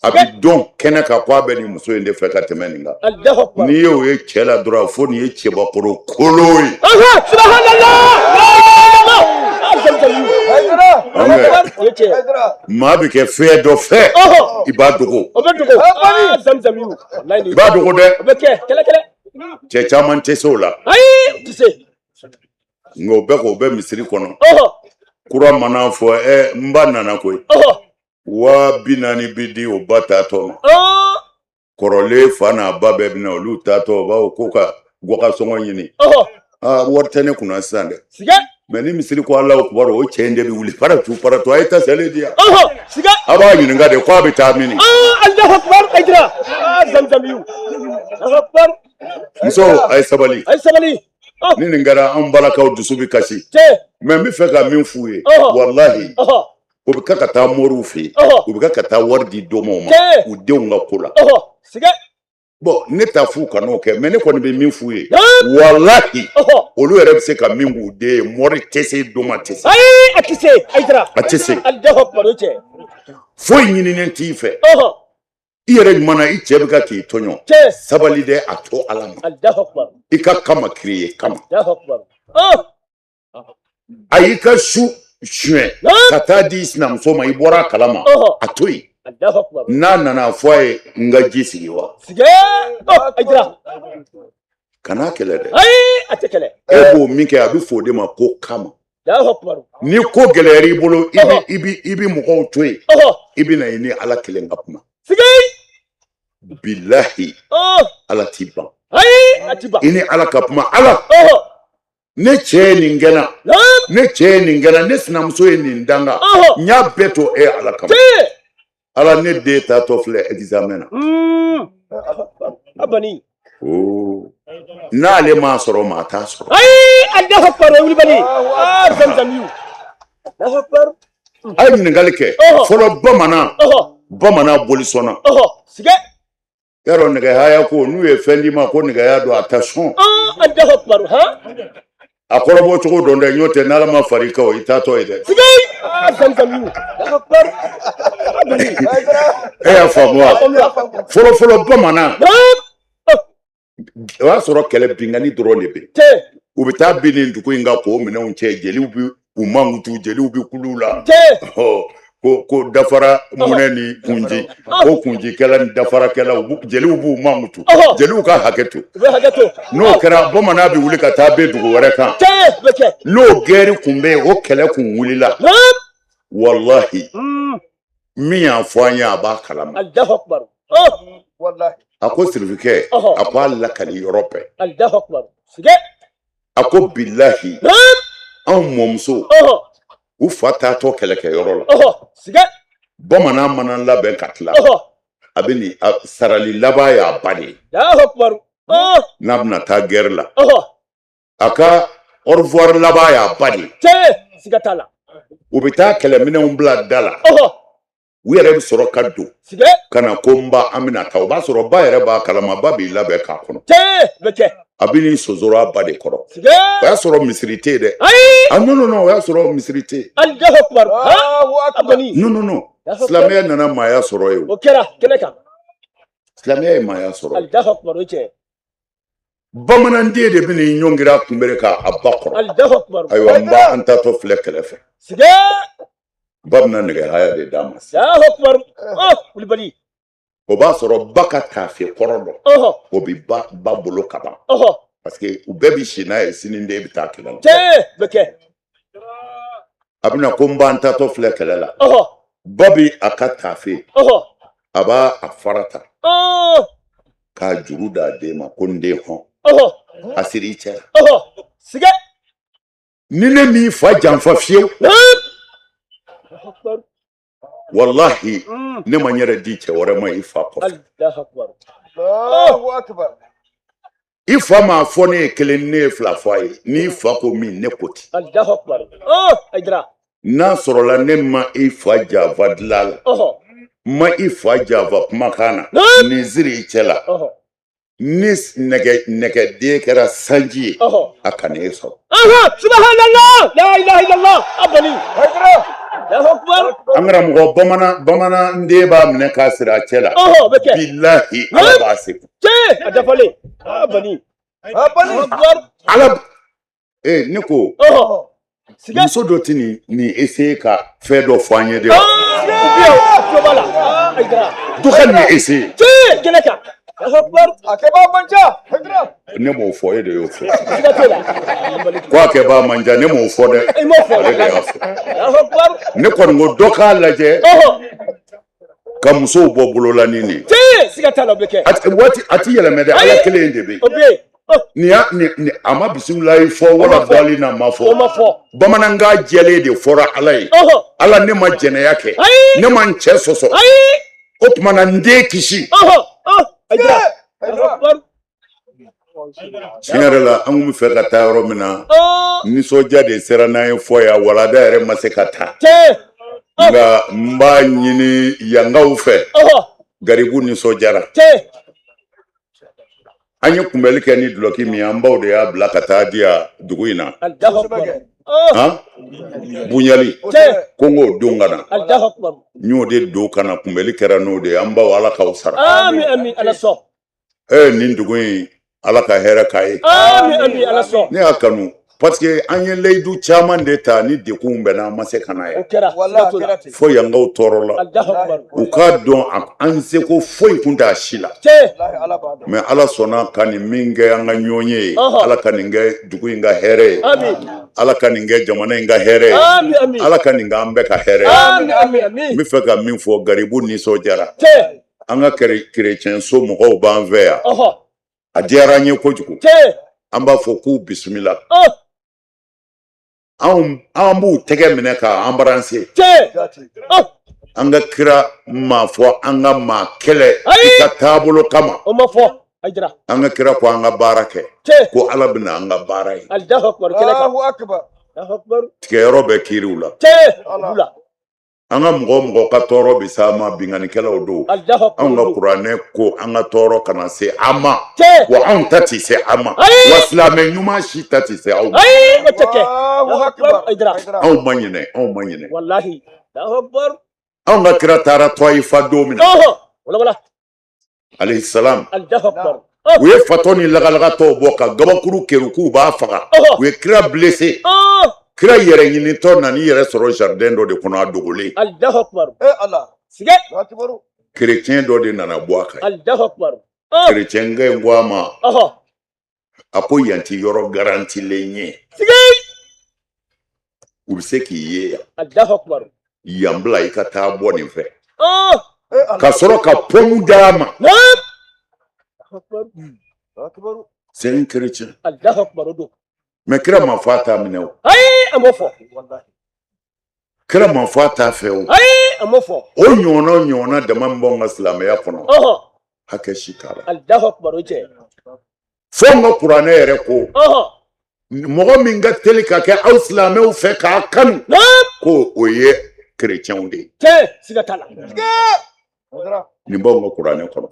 a bɛ dɔn kɛnɛ kan ko a bɛ nin muso in de fɛ ka tɛmɛ nin kan. Allahu akbar. N'i y'o ye cɛ la dɔrɔn, fo nin ye cɛbakɔrɔ kolo ye. Subhanallah. Maa bɛ kɛ fɛn dɔ fɛ, i b'a dogo. O bɛ dogo. I b'a dogo dɛ. O bɛ kɛ kɛlɛ kɛlɛ. Cɛ caman tɛ se o la. Ayi, tɛ se. Nka o bɛɛ k'o bɛ misiri kɔnɔ. Kura mana fɔ, n ba nana koyi. 40,000 bi di o ba taatɔ ma. Kɔrɔlen fa n'a ba bɛɛ bɛna, olu taatɔ u b'a fɔ ko ka guwakasɔngɔ ɲini. Aa, wari tɛ ne kunna sisan dɛ. Mais ni misiri ko Alahu kubaru, o cɛ in de bɛ wuli paratu paratu, a ye tasale di yan. A b'a ɲininka de ko a bɛ taa min. Alahu akubar, Hayidara. Zamzamiyu. Alahu akubar. Muso, a ye sabali. A ye sabali. Ni nin kɛra, an balakaw dusu bɛ kasi. Mais n bɛ fɛ ka min f'u ye, walahi, u bɛ ka taa moriw fɛ yen, u bɛ ka taa wari di domaw ma u denw ka ko la. Bon, ne t'a f'u kan'o kɛ, mais ne kɔni bɛ min f'u ye, walahi, olu yɛrɛ bɛ se ka min k'u den ye, mori tɛ se, doma tɛ se. Ayi, a tɛ se, Hayidara. A tɛ se. Alahu akubar, o cɛ. Foyi ɲininen t'i fɛ. I yɛrɛ ɲuman na, i cɛ bɛ ka k'i tɔɲɔ. Sabali dɛ, a to Ala ma. Alahu akubar. I ka kama kiri kama. Alahu akubar. A y'i ka su suɲɛ ka taa di sinamuso ma, i bɔra a kalama, a to yen. N'a nana fɔ a ye, n ka ji sigi wa. Kana kɛlɛ dɛ. Ayi, a tɛ kɛlɛ. E b'o min kɛ, a bɛ fɔ o de ma ko kama. Ni ko gɛlɛyara i bolo, i bɛ mɔgɔw to yen, i bɛ na i ni Ala kelen ka kuma. Bilahi, Ala t'i ban. Ayi, a t'i ban. I ni Ala ka kuma. Ala, ne cɛ ye nin kɛ n na, ne cɛ ye nin kɛ n na, ne sinamuso ye nin danga, n y'a bɛɛ to e Ala kama. Ala, ne den taatɔ filɛ examen na. Abani. N'ale m'a sɔrɔ, maa t'a sɔrɔ. Ayi, Alahu akubar, wulibali. Zamzamiyu. Alahu akubar. A ye ɲininkali kɛ. Fɔlɔ bamanan, bamanan bolisɔnna. Sigɛ. Yarɔ, nɛgɛhaya ko n'u ye fɛn d'i ma ko nɛgɛya don, a tɛ sɔn. Alahu akubar, han. A kɔrɔbɔ cogo dɔn dɛ, n'o tɛ n'Ala ma far'i kan, o i taatɔ ye dɛ. Sigɛ. Zamzamiyu. Alahu akubar. E y'a faamu wa? Fɔlɔ fɔlɔ bamanan, o y'a sɔrɔ kɛlɛ binkanni dɔrɔn de bɛ. U bɛ taa bin nin dugu in kan k'o minɛnw cɛ, jeliw bɛ u mankutu, jeliw bɛ kulu la. Ko dafara munɛ ni kunji, ko kunjikɛla ni dafarakɛla, jeliw b'u mankutu, jeliw ka hakɛ to. N'o kɛra, bamanan bɛ wuli ka taa bin dugu wɛrɛ kan. N'o gɛri kun bɛ yen, o kɛlɛ kun wulila. Walahi, min y'a fɔ an ye, a b'a kalama. A ko sirifikɛ, a ko a lakali yɔrɔ bɛɛ. A ko bilahi, anw mɔmuso, u fa taatɔ kɛlɛkɛyɔrɔ la, bamanan mana labɛn ka tila, a bɛ nin sarali laban y'a ba de ye. N'a bɛna taa gɛri la, a ka au revoir laban y'a ba de ye. U bɛ taa kɛlɛminɛnw bila da la, u yɛrɛ bɛ sɔrɔ ka don ka na ko n ba, an bɛna taa. O b'a sɔrɔ ba yɛrɛ b'a kalama, ba b'i labɛn k'a kɔnɔ. A bɛ n'i sonsoro a ba de kɔrɔ. O y'a sɔrɔ misiri tɛ yen dɛ. Ah non non non, o y'a sɔrɔ misiri tɛ yen. Non non non, silamɛya nana maaya sɔrɔ yen. O kɛra kɛnɛ kan. Silamɛya ye maaya sɔrɔ. Bamananden de bɛ n'i ɲɔngiri a kunbere k'a ba kɔrɔ. Ayiwa, n ba, an taatɔ filɛ kɛlɛ fɛ. Ba bɛna nɛgɛhaya de d'a ma. O b'a sɔrɔ ba ka taafe kɔrɔ dɔ, o bɛ ba bolo ka ban, parce que u bɛɛ bɛ si n'a ye, sini den bɛ taa kɛlɛ la. A bɛna ko n ba, an taatɔ filɛ kɛlɛ la. Ba bɛ a ka taafe, a b'a a fara ta k'a juru d'a den ma, ko n den hɔn, a siri i cɛ la. Ni ne m'i fa janfa fiyewu, walahi, ne ma n yɛrɛ di cɛ wɛrɛ ma i fa kɔfɛ. I fa m'a fɔ ne ye kelen, ne ye fila fɔ a ye. N'i fa ko min, ne ko ten. N'a sɔrɔla ne ma i fa janfa dilan la, ma i fa janfa kumakan na, nin siri i cɛ la. Ni nɛgɛden kɛra sanji ye, a kana e sɔrɔ. Subhanallah, la ilaha illallah, abani. An karamɔgɔ, bamananden b'a minɛ k'a siri a cɛ la. Bilahi, Ala b'a segu. A dafalen. Abani. Ala, ne ko. Muso dɔ tɛ nin essayer ka fɛn dɔ fɔ an ye de wa? Dɔ ka nin essayer. Ne m'o fɔ, e de y'o fɔ. Ko a kɛbaa man ca, ne m'o fɔ dɛ, ale de y'a fɔ. Ne kɔni ko dɔ k'a lajɛ ka musow bɔ bolola ni nin. Waati a ti yɛlɛmɛ dɛ, Ala kelen de bɛ yen. Nin y'a nin a ma bisimilayi fɔ wala dali na ma fɔ. Bamanankan jɛlen de fɔra Ala ye. Ala, ne ma jɛnɛya kɛ, ne ma n cɛ sɔsɔ, o tuma na n den kisi. Tiɲɛ yɛrɛ la, an kun bɛ fɛ ka taa yɔrɔ min na, nisɔndiya de sera n'an ye fɔ yan, walada yɛrɛ ma se ka taa. Nka n b'a ɲini yankaw fɛ, garibu nisɔndiyara. An ye kunbɛli kɛ ni dulɔki min ye, an baw de y'a bila ka taa di yan dugu in na. Han bunyali ko n k'o don ka na, n y'o de don ka na, kunbɛli kɛra n'o de ye. An baw, Ala k'aw sara. Nin dugu in, Ala ka hɛrɛ k'a ye. Ne y'a kanu parce que an ye layidu caman de ta ni dekunw bɛnna, an ma se ka na yan fo yankaw tɔɔrɔ la. U k'a dɔn an seko foyi kun t'a si la, mais Ala sɔnna ka nin min kɛ an ka ɲɔgɔn ye. Ala ka nin kɛ dugu in ka hɛrɛ ye, Ala ka nin kɛ jamana in ka hɛrɛ ye, Ala ka nin kɛ an bɛɛ ka hɛrɛ ye. N bɛ fɛ ka min fɔ, garibu nisɔndiyara. An ka kerecɛn so mɔgɔw b'an fɛ yan, a diyara an ye kojugu. An b'a fɔ k'u bisimila. An b'u tɛgɛ minɛ k'a embrasser. An ka kira ma fɔ an ka maa kɛlɛ i ka taabolo kama. An ka kira ko an ka baara kɛ, ko Ala bɛna an ka baara ye. Tigɛyɔrɔ bɛ kiiriw la. An ka mɔgɔ mɔgɔ ka tɔɔrɔ bɛ se an ma, binkannikɛlaw don. Anw ka kuranɛ ko an ka tɔɔrɔ kana se an ma, wa anw ta tɛ se an ma, wa silamɛ ɲuman si ta tɛ se aw ma. Anw ma ɲinɛ, anw ma ɲinɛ. Anw ka kira taara Tɔyifa don min na, alayhi salam, u ye fatɔ ni lagalagatɔw bɔ ka gabakuru kɛrun k'u b'a faga. U ye kira blessé. Kira yɛrɛ ɲinitɔ nan'i yɛrɛ sɔrɔ jardin dɔ de kɔnɔ, a dogolen. Kerecɛn dɔ de nana bɔ a kan. Kerecɛnkɛ in ko a ma, a ko yan ti yɔrɔ garantilen ye, u bɛ se k'i ye yan. Yan bila i ka taa bɔ nin fɛ, ka sɔrɔ ka pomme d'a ma. C'est un chrétien. Mais kira ma fɔ a t'a minɛ o. Kira ma fɔ a t'a fɛ o. O ɲɔgɔnna ɲɔgɔnna dama min b'anw ka silamɛya kɔnɔ, hakɛ si t'a la. Fo n ka kuranɛ yɛrɛ ko mɔgɔ min ka teli ka kɛ aw silamɛw fɛ k'a kanu, ko o ye kerecɛnw de ye. Nin b'anw ka kuranɛ kɔnɔ.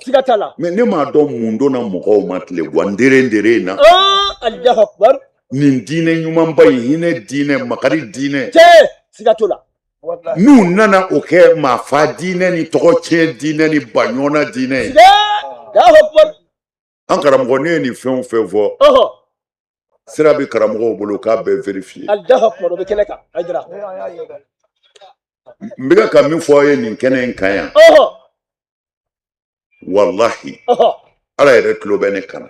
Mais ne m'a dɔn mun donna mɔgɔw ma tile gan dere dere in na. Nin diinɛ ɲumanba in, hinɛ diinɛ, makari diinɛ, n'u nana o kɛ maa fa diinɛ ni tɔgɔ tiɲɛ diinɛ ni baɲɔgɔnna diinɛ ye. An karamɔgɔ, ne ye nin fɛn o fɛn fɔ, sira bɛ karamɔgɔw bolo k'a bɛɛ vérifier. N bɛ ka min fɔ aw ye nin kɛnɛ in kan yan, walahi, Ala yɛrɛ tulo bɛ ne kan na.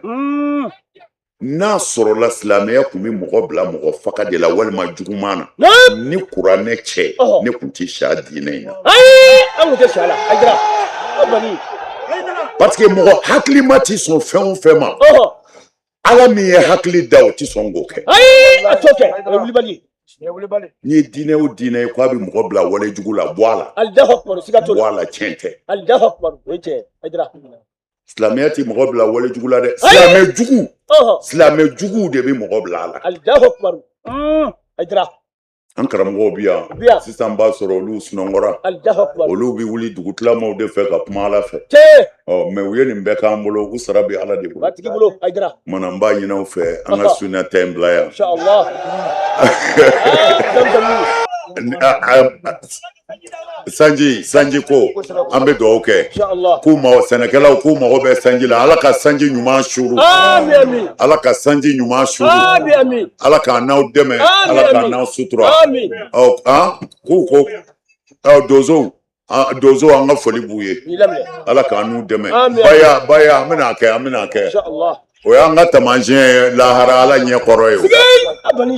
N'a sɔrɔla silamɛya tun bɛ mɔgɔ bila mɔgɔ faga de la walima juguman na, ni kuranɛ cɛ, ne tun tɛ siya diinɛ in na. Parce que mɔgɔ hakilima tɛ sɔn fɛn o fɛn ma, Ala min ye hakili da, o tɛ sɔn k'o kɛ. N'i ye diinɛ o diinɛ ye k'a bɛ mɔgɔ bila wale jugu la, bɔ a la, bɔ a la, tiɲɛ tɛ. Silamɛya tɛ mɔgɔ bila wale jugu la dɛ. Silamɛ jugu, silamɛ juguw de bɛ mɔgɔ bila a la. An karamɔgɔw bɛ yan sisan, b'a sɔrɔ olu sunɔgɔra, olu bɛ wuli dugutilamaw de fɛ ka kuma Ala fɛ. Ɔ mais u ye nin bɛɛ k'an bolo, u sara bɛ Ala de bolo. Mana n b'a ɲini aw fɛ, an ka sunna ta in bila yan. Sanji sanji ko an bɛ dugawu kɛ k'u mago sɛnɛkɛlaw k'u mago bɛ sanji la. Ala ka sanji ɲuman suuru, Ala ka sanji ɲuman suuru, Ala k'an n'aw dɛmɛ, Ala k'an n'aw sutura. Ɔ k'u ko donsow, donsow, an ka foli b'u ye. Ala k'an n'u dɛmɛ. Baya baya, an bɛna kɛ, an bɛna kɛ. O y'an ka taamasiyɛn ye lahara Ala ɲɛ kɔrɔ ye.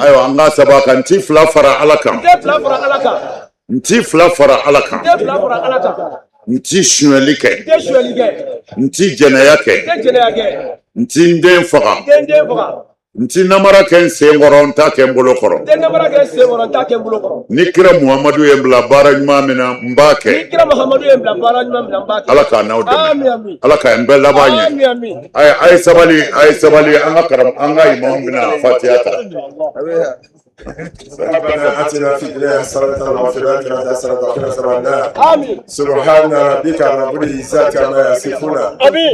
Ayiwa, an ka saba kan, n ti fila fara Ala kan, n ti fila fara Ala kan, n ti sonyɛli kɛ, n ti jɛnɛya kɛ, n ti n den faga, n ti namara kɛ n sen kɔrɔ, n t'a kɛ n bolo kɔrɔ. Ni kira Muhamadu ye n bila baara ɲuman min na, n b'a kɛ. Ala k'a n'aw dɛmɛ, Ala k'an bɛɛ laban ɲɛ. A ye sabali, a ye sabali. An ka karam, an ka imamu bɛna fatiya ta. ربنا اتنا في الدنيا حسنه وفي الاخره حسنه وقنا عذاب النار. سبحان ربك رب العزه عما يصفون،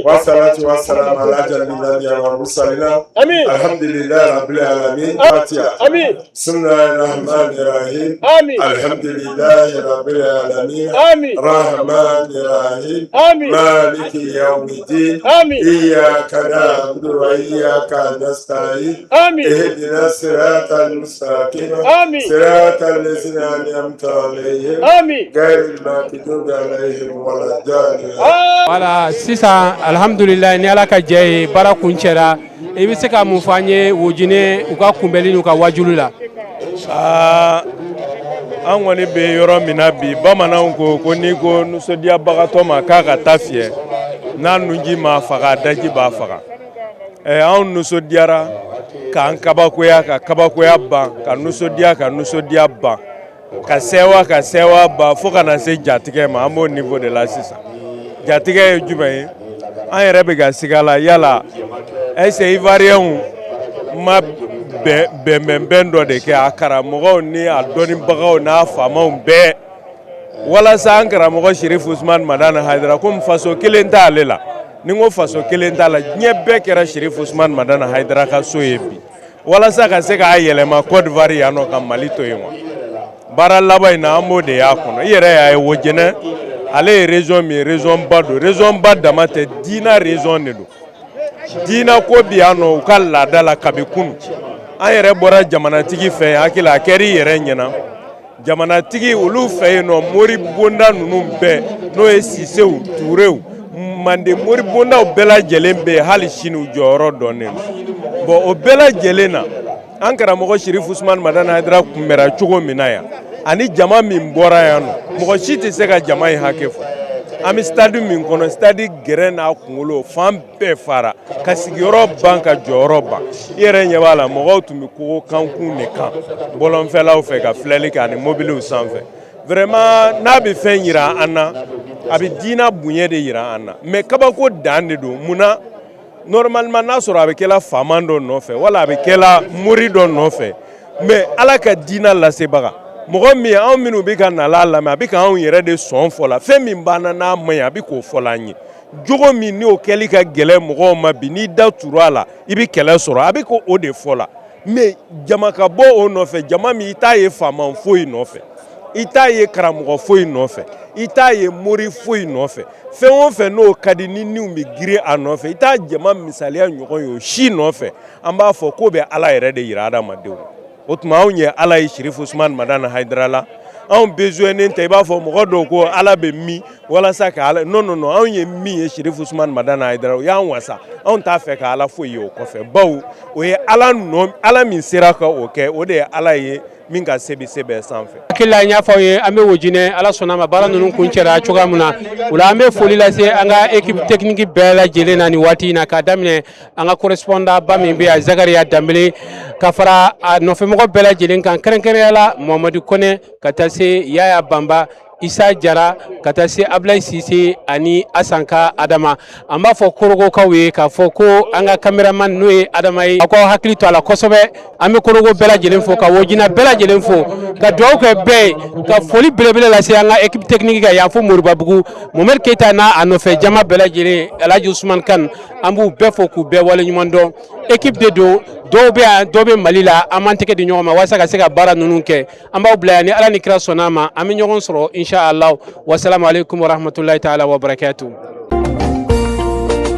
والصلاه والسلام على أشرف الانبياء والمرسلين. الحمد لله رب العالمين. فاتحه. بسم الله الرحمن الرحيم. الحمد لله رب العالمين، الرحمن الرحيم، مالك يوم الدين، إياك نعبد وإياك نستعين، اهدنا الصراط المستقيم، صراط الذين أنعمت عليهم، غير المغضوب عليهم ولا الضالين. Voilà, sisan alhamdulilayi, ni Ala ka jɛ ye, baara kuncɛra. I bɛ se ka mun fɔ an ye Wojinɛ u ka kunbɛli n'u ka wajulu la? Aa, an kɔni bɛ yɔrɔ min na bi, bamananw ko ko n'i ko nisɔndiyabagatɔ ma k'a ka taa fiyɛ, n'a nunji m'a faga, a daji b'a faga. Ɛ, anw nisɔndiyara k'an kabakoya ka kabakoya ban, ka nisɔndiya ka nisɔndiya ban, ka sɛwa ka sɛwa ban, fo ka na se jatigɛ ma. An b'o niveau de la sisan. Jatigɛ ye jumɛn ye? An yɛrɛ bɛ ka siga la yala est ce que Ivoirienw ma bɛnbɛnbɛn dɔ de kɛ, a karamɔgɔw ni a dɔnnibagaw n'a faamaw bɛɛ, walasa an karamɔgɔ Sherif Usman Madani Hayidara, komi faso kelen t'ale la. Ni n ko faso kelen t'a la, diɲɛ bɛɛ kɛra Sherif Usman Madani Hayidara ka so ye bi, walasa ka se k'a yɛlɛma Côte d'Ivoire yan nɔ, ka Mali to yen wa. Baara laban in na, an b'o de y'a kɔnɔ. I yɛrɛ y'a ye, Wojɛnɛ ale ye région min ye, région ba don. Région ba dama tɛ, diina région de don. Diina ko bi yan nɔ, u ka laada la kabi kunu. An yɛrɛ bɔra jamanatigi fɛ yen, hakili a kɛra i yɛrɛ ɲɛna. Jamanatigi olu fɛ yen nɔ, mori bonda ninnu bɛɛ, n'o ye Sisew, Turew, Mande mori bondaw bɛɛ lajɛlen bɛ yen hali sini, u jɔyɔrɔ dɔnnen don. Bon, o bɛɛ lajɛlen na, an karamɔgɔ Sherif Usman Madani Hayidara kunbɛra cogo min na yan, ani jama min bɔra yan nɔ, mɔgɔ si tɛ se ka jama in hakɛ fɔ. An bɛ stade min kɔnɔ, stade gɛrɛ n'a kunkolo fan bɛɛ fara, ka sigiyɔrɔ ban, ka jɔyɔrɔ ban. I yɛrɛ ɲɛ b'a la, mɔgɔw tun bɛ kogo kankun de kan bɔlɔnfɛlaw fɛ ka filɛli kɛ, ani mobiliw sanfɛ. Vraiment, n'a bɛ fɛn yira an na, a bɛ diina bonya de yira an na. Mais kabako dan de don. Munna? Normalement, n'a sɔrɔ a bɛ kɛla faama dɔ nɔfɛ, wala a bɛ kɛla mori dɔ nɔfɛ, mais Ala ka diina lasebaga, mɔgɔ min anw minnu bɛ ka nala lamɛn, a bɛ ka anw yɛrɛ de sɔn fɔ la. Fɛn min b'an na n'a man ɲi, a bɛ k'o fɔ an ye. Jogo min n'o kɛli ka gɛlɛn mɔgɔw ma bi, n'i da turu a la, i bɛ kɛlɛ sɔrɔ, a bɛ k'o de fɔ la. Mais jama ka bɔ o nɔfɛ, jama min i t'a ye faama foyi nɔfɛ, i t'a ye karamɔgɔ foyi nɔfɛ, i t'a ye mori foyi nɔfɛ, fɛn o fɛn n'o ka di ni niw bɛ girin a nɔfɛ, i t'a jama misaliya ɲɔgɔn ye o si nɔfɛ. An b'a fɔ k'o bɛ Ala yɛrɛ de yira adamadenw. O tuma, anw ye Ala ye Sherif Usman Madani Hayidara la. Anw besoin tɛ i b'a fɔ mɔgɔ dɔw ko Ala bɛ min walasa ka Ala. Non, non, non, anw ye min ye Sherif Usman Madani Hayidara, o y'an wasa. Anw t'a fɛ ka Ala foyi ye o kɔfɛ, bawo o ye Ala nɔ. Ala min sera ka o kɛ, o de ye Ala ye min ka se bɛ se bɛɛ sanfɛ. Hakili la, n y'a fɔ aw ye, an bɛ Wojinɛ. Ala sɔnna ma, baara ninnu kuncɛra cogoya min na, o la an bɛ foli lase an ka équipe technique bɛɛ lajɛlen na nin waati in na, k'a daminɛ an ka correspondant ba min bɛ yan, Zakariya Danbele, ka fara a nɔfɛmɔgɔ bɛɛ lajɛlen kan, kɛrɛnkɛrɛnnenya la Mamadu Kɔnɛ, ka taa se Yaya Banba, Isa Jara, ka taa se Abulayi Sise ani Asanka Adama. An b'a fɔ Korogokaw ye k'a fɔ ko an ka caméraman, n'o ye Adama ye, aw k'aw hakili to a la kosɛbɛ. An bɛ Korogo bɛɛ lajɛlen fo, ka Wojina bɛɛ lajɛlen fo, ka dugawu kɛ bɛɛ ye, ka foli belebele lase an ka équipe technique kan yan fo Moribabugu, Mohamed Keyita n'a a nɔfɛ jama bɛɛ lajɛlen, Alhaji Usman Kan. An b'u bɛɛ fo k'u bɛɛ waleɲuman dɔn. Équipe de don, dɔw bɛ yan, dɔw bɛ Mali la. An b'an tɛgɛ di ɲɔgɔn ma walasa ka se ka baara ninnu kɛ. An b'aw bila yan. Ni Ala ni kira sɔnna a ma, an bɛ ɲɔgɔn sɔrɔ inshallah. Wasalamu aleykum warahmatulahi taala wa barakatuh.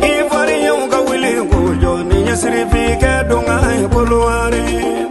Ivoirienw ka wuli k'u jɔ ni ɲɛsirifin kɛ don ka ye Kɔdiwari.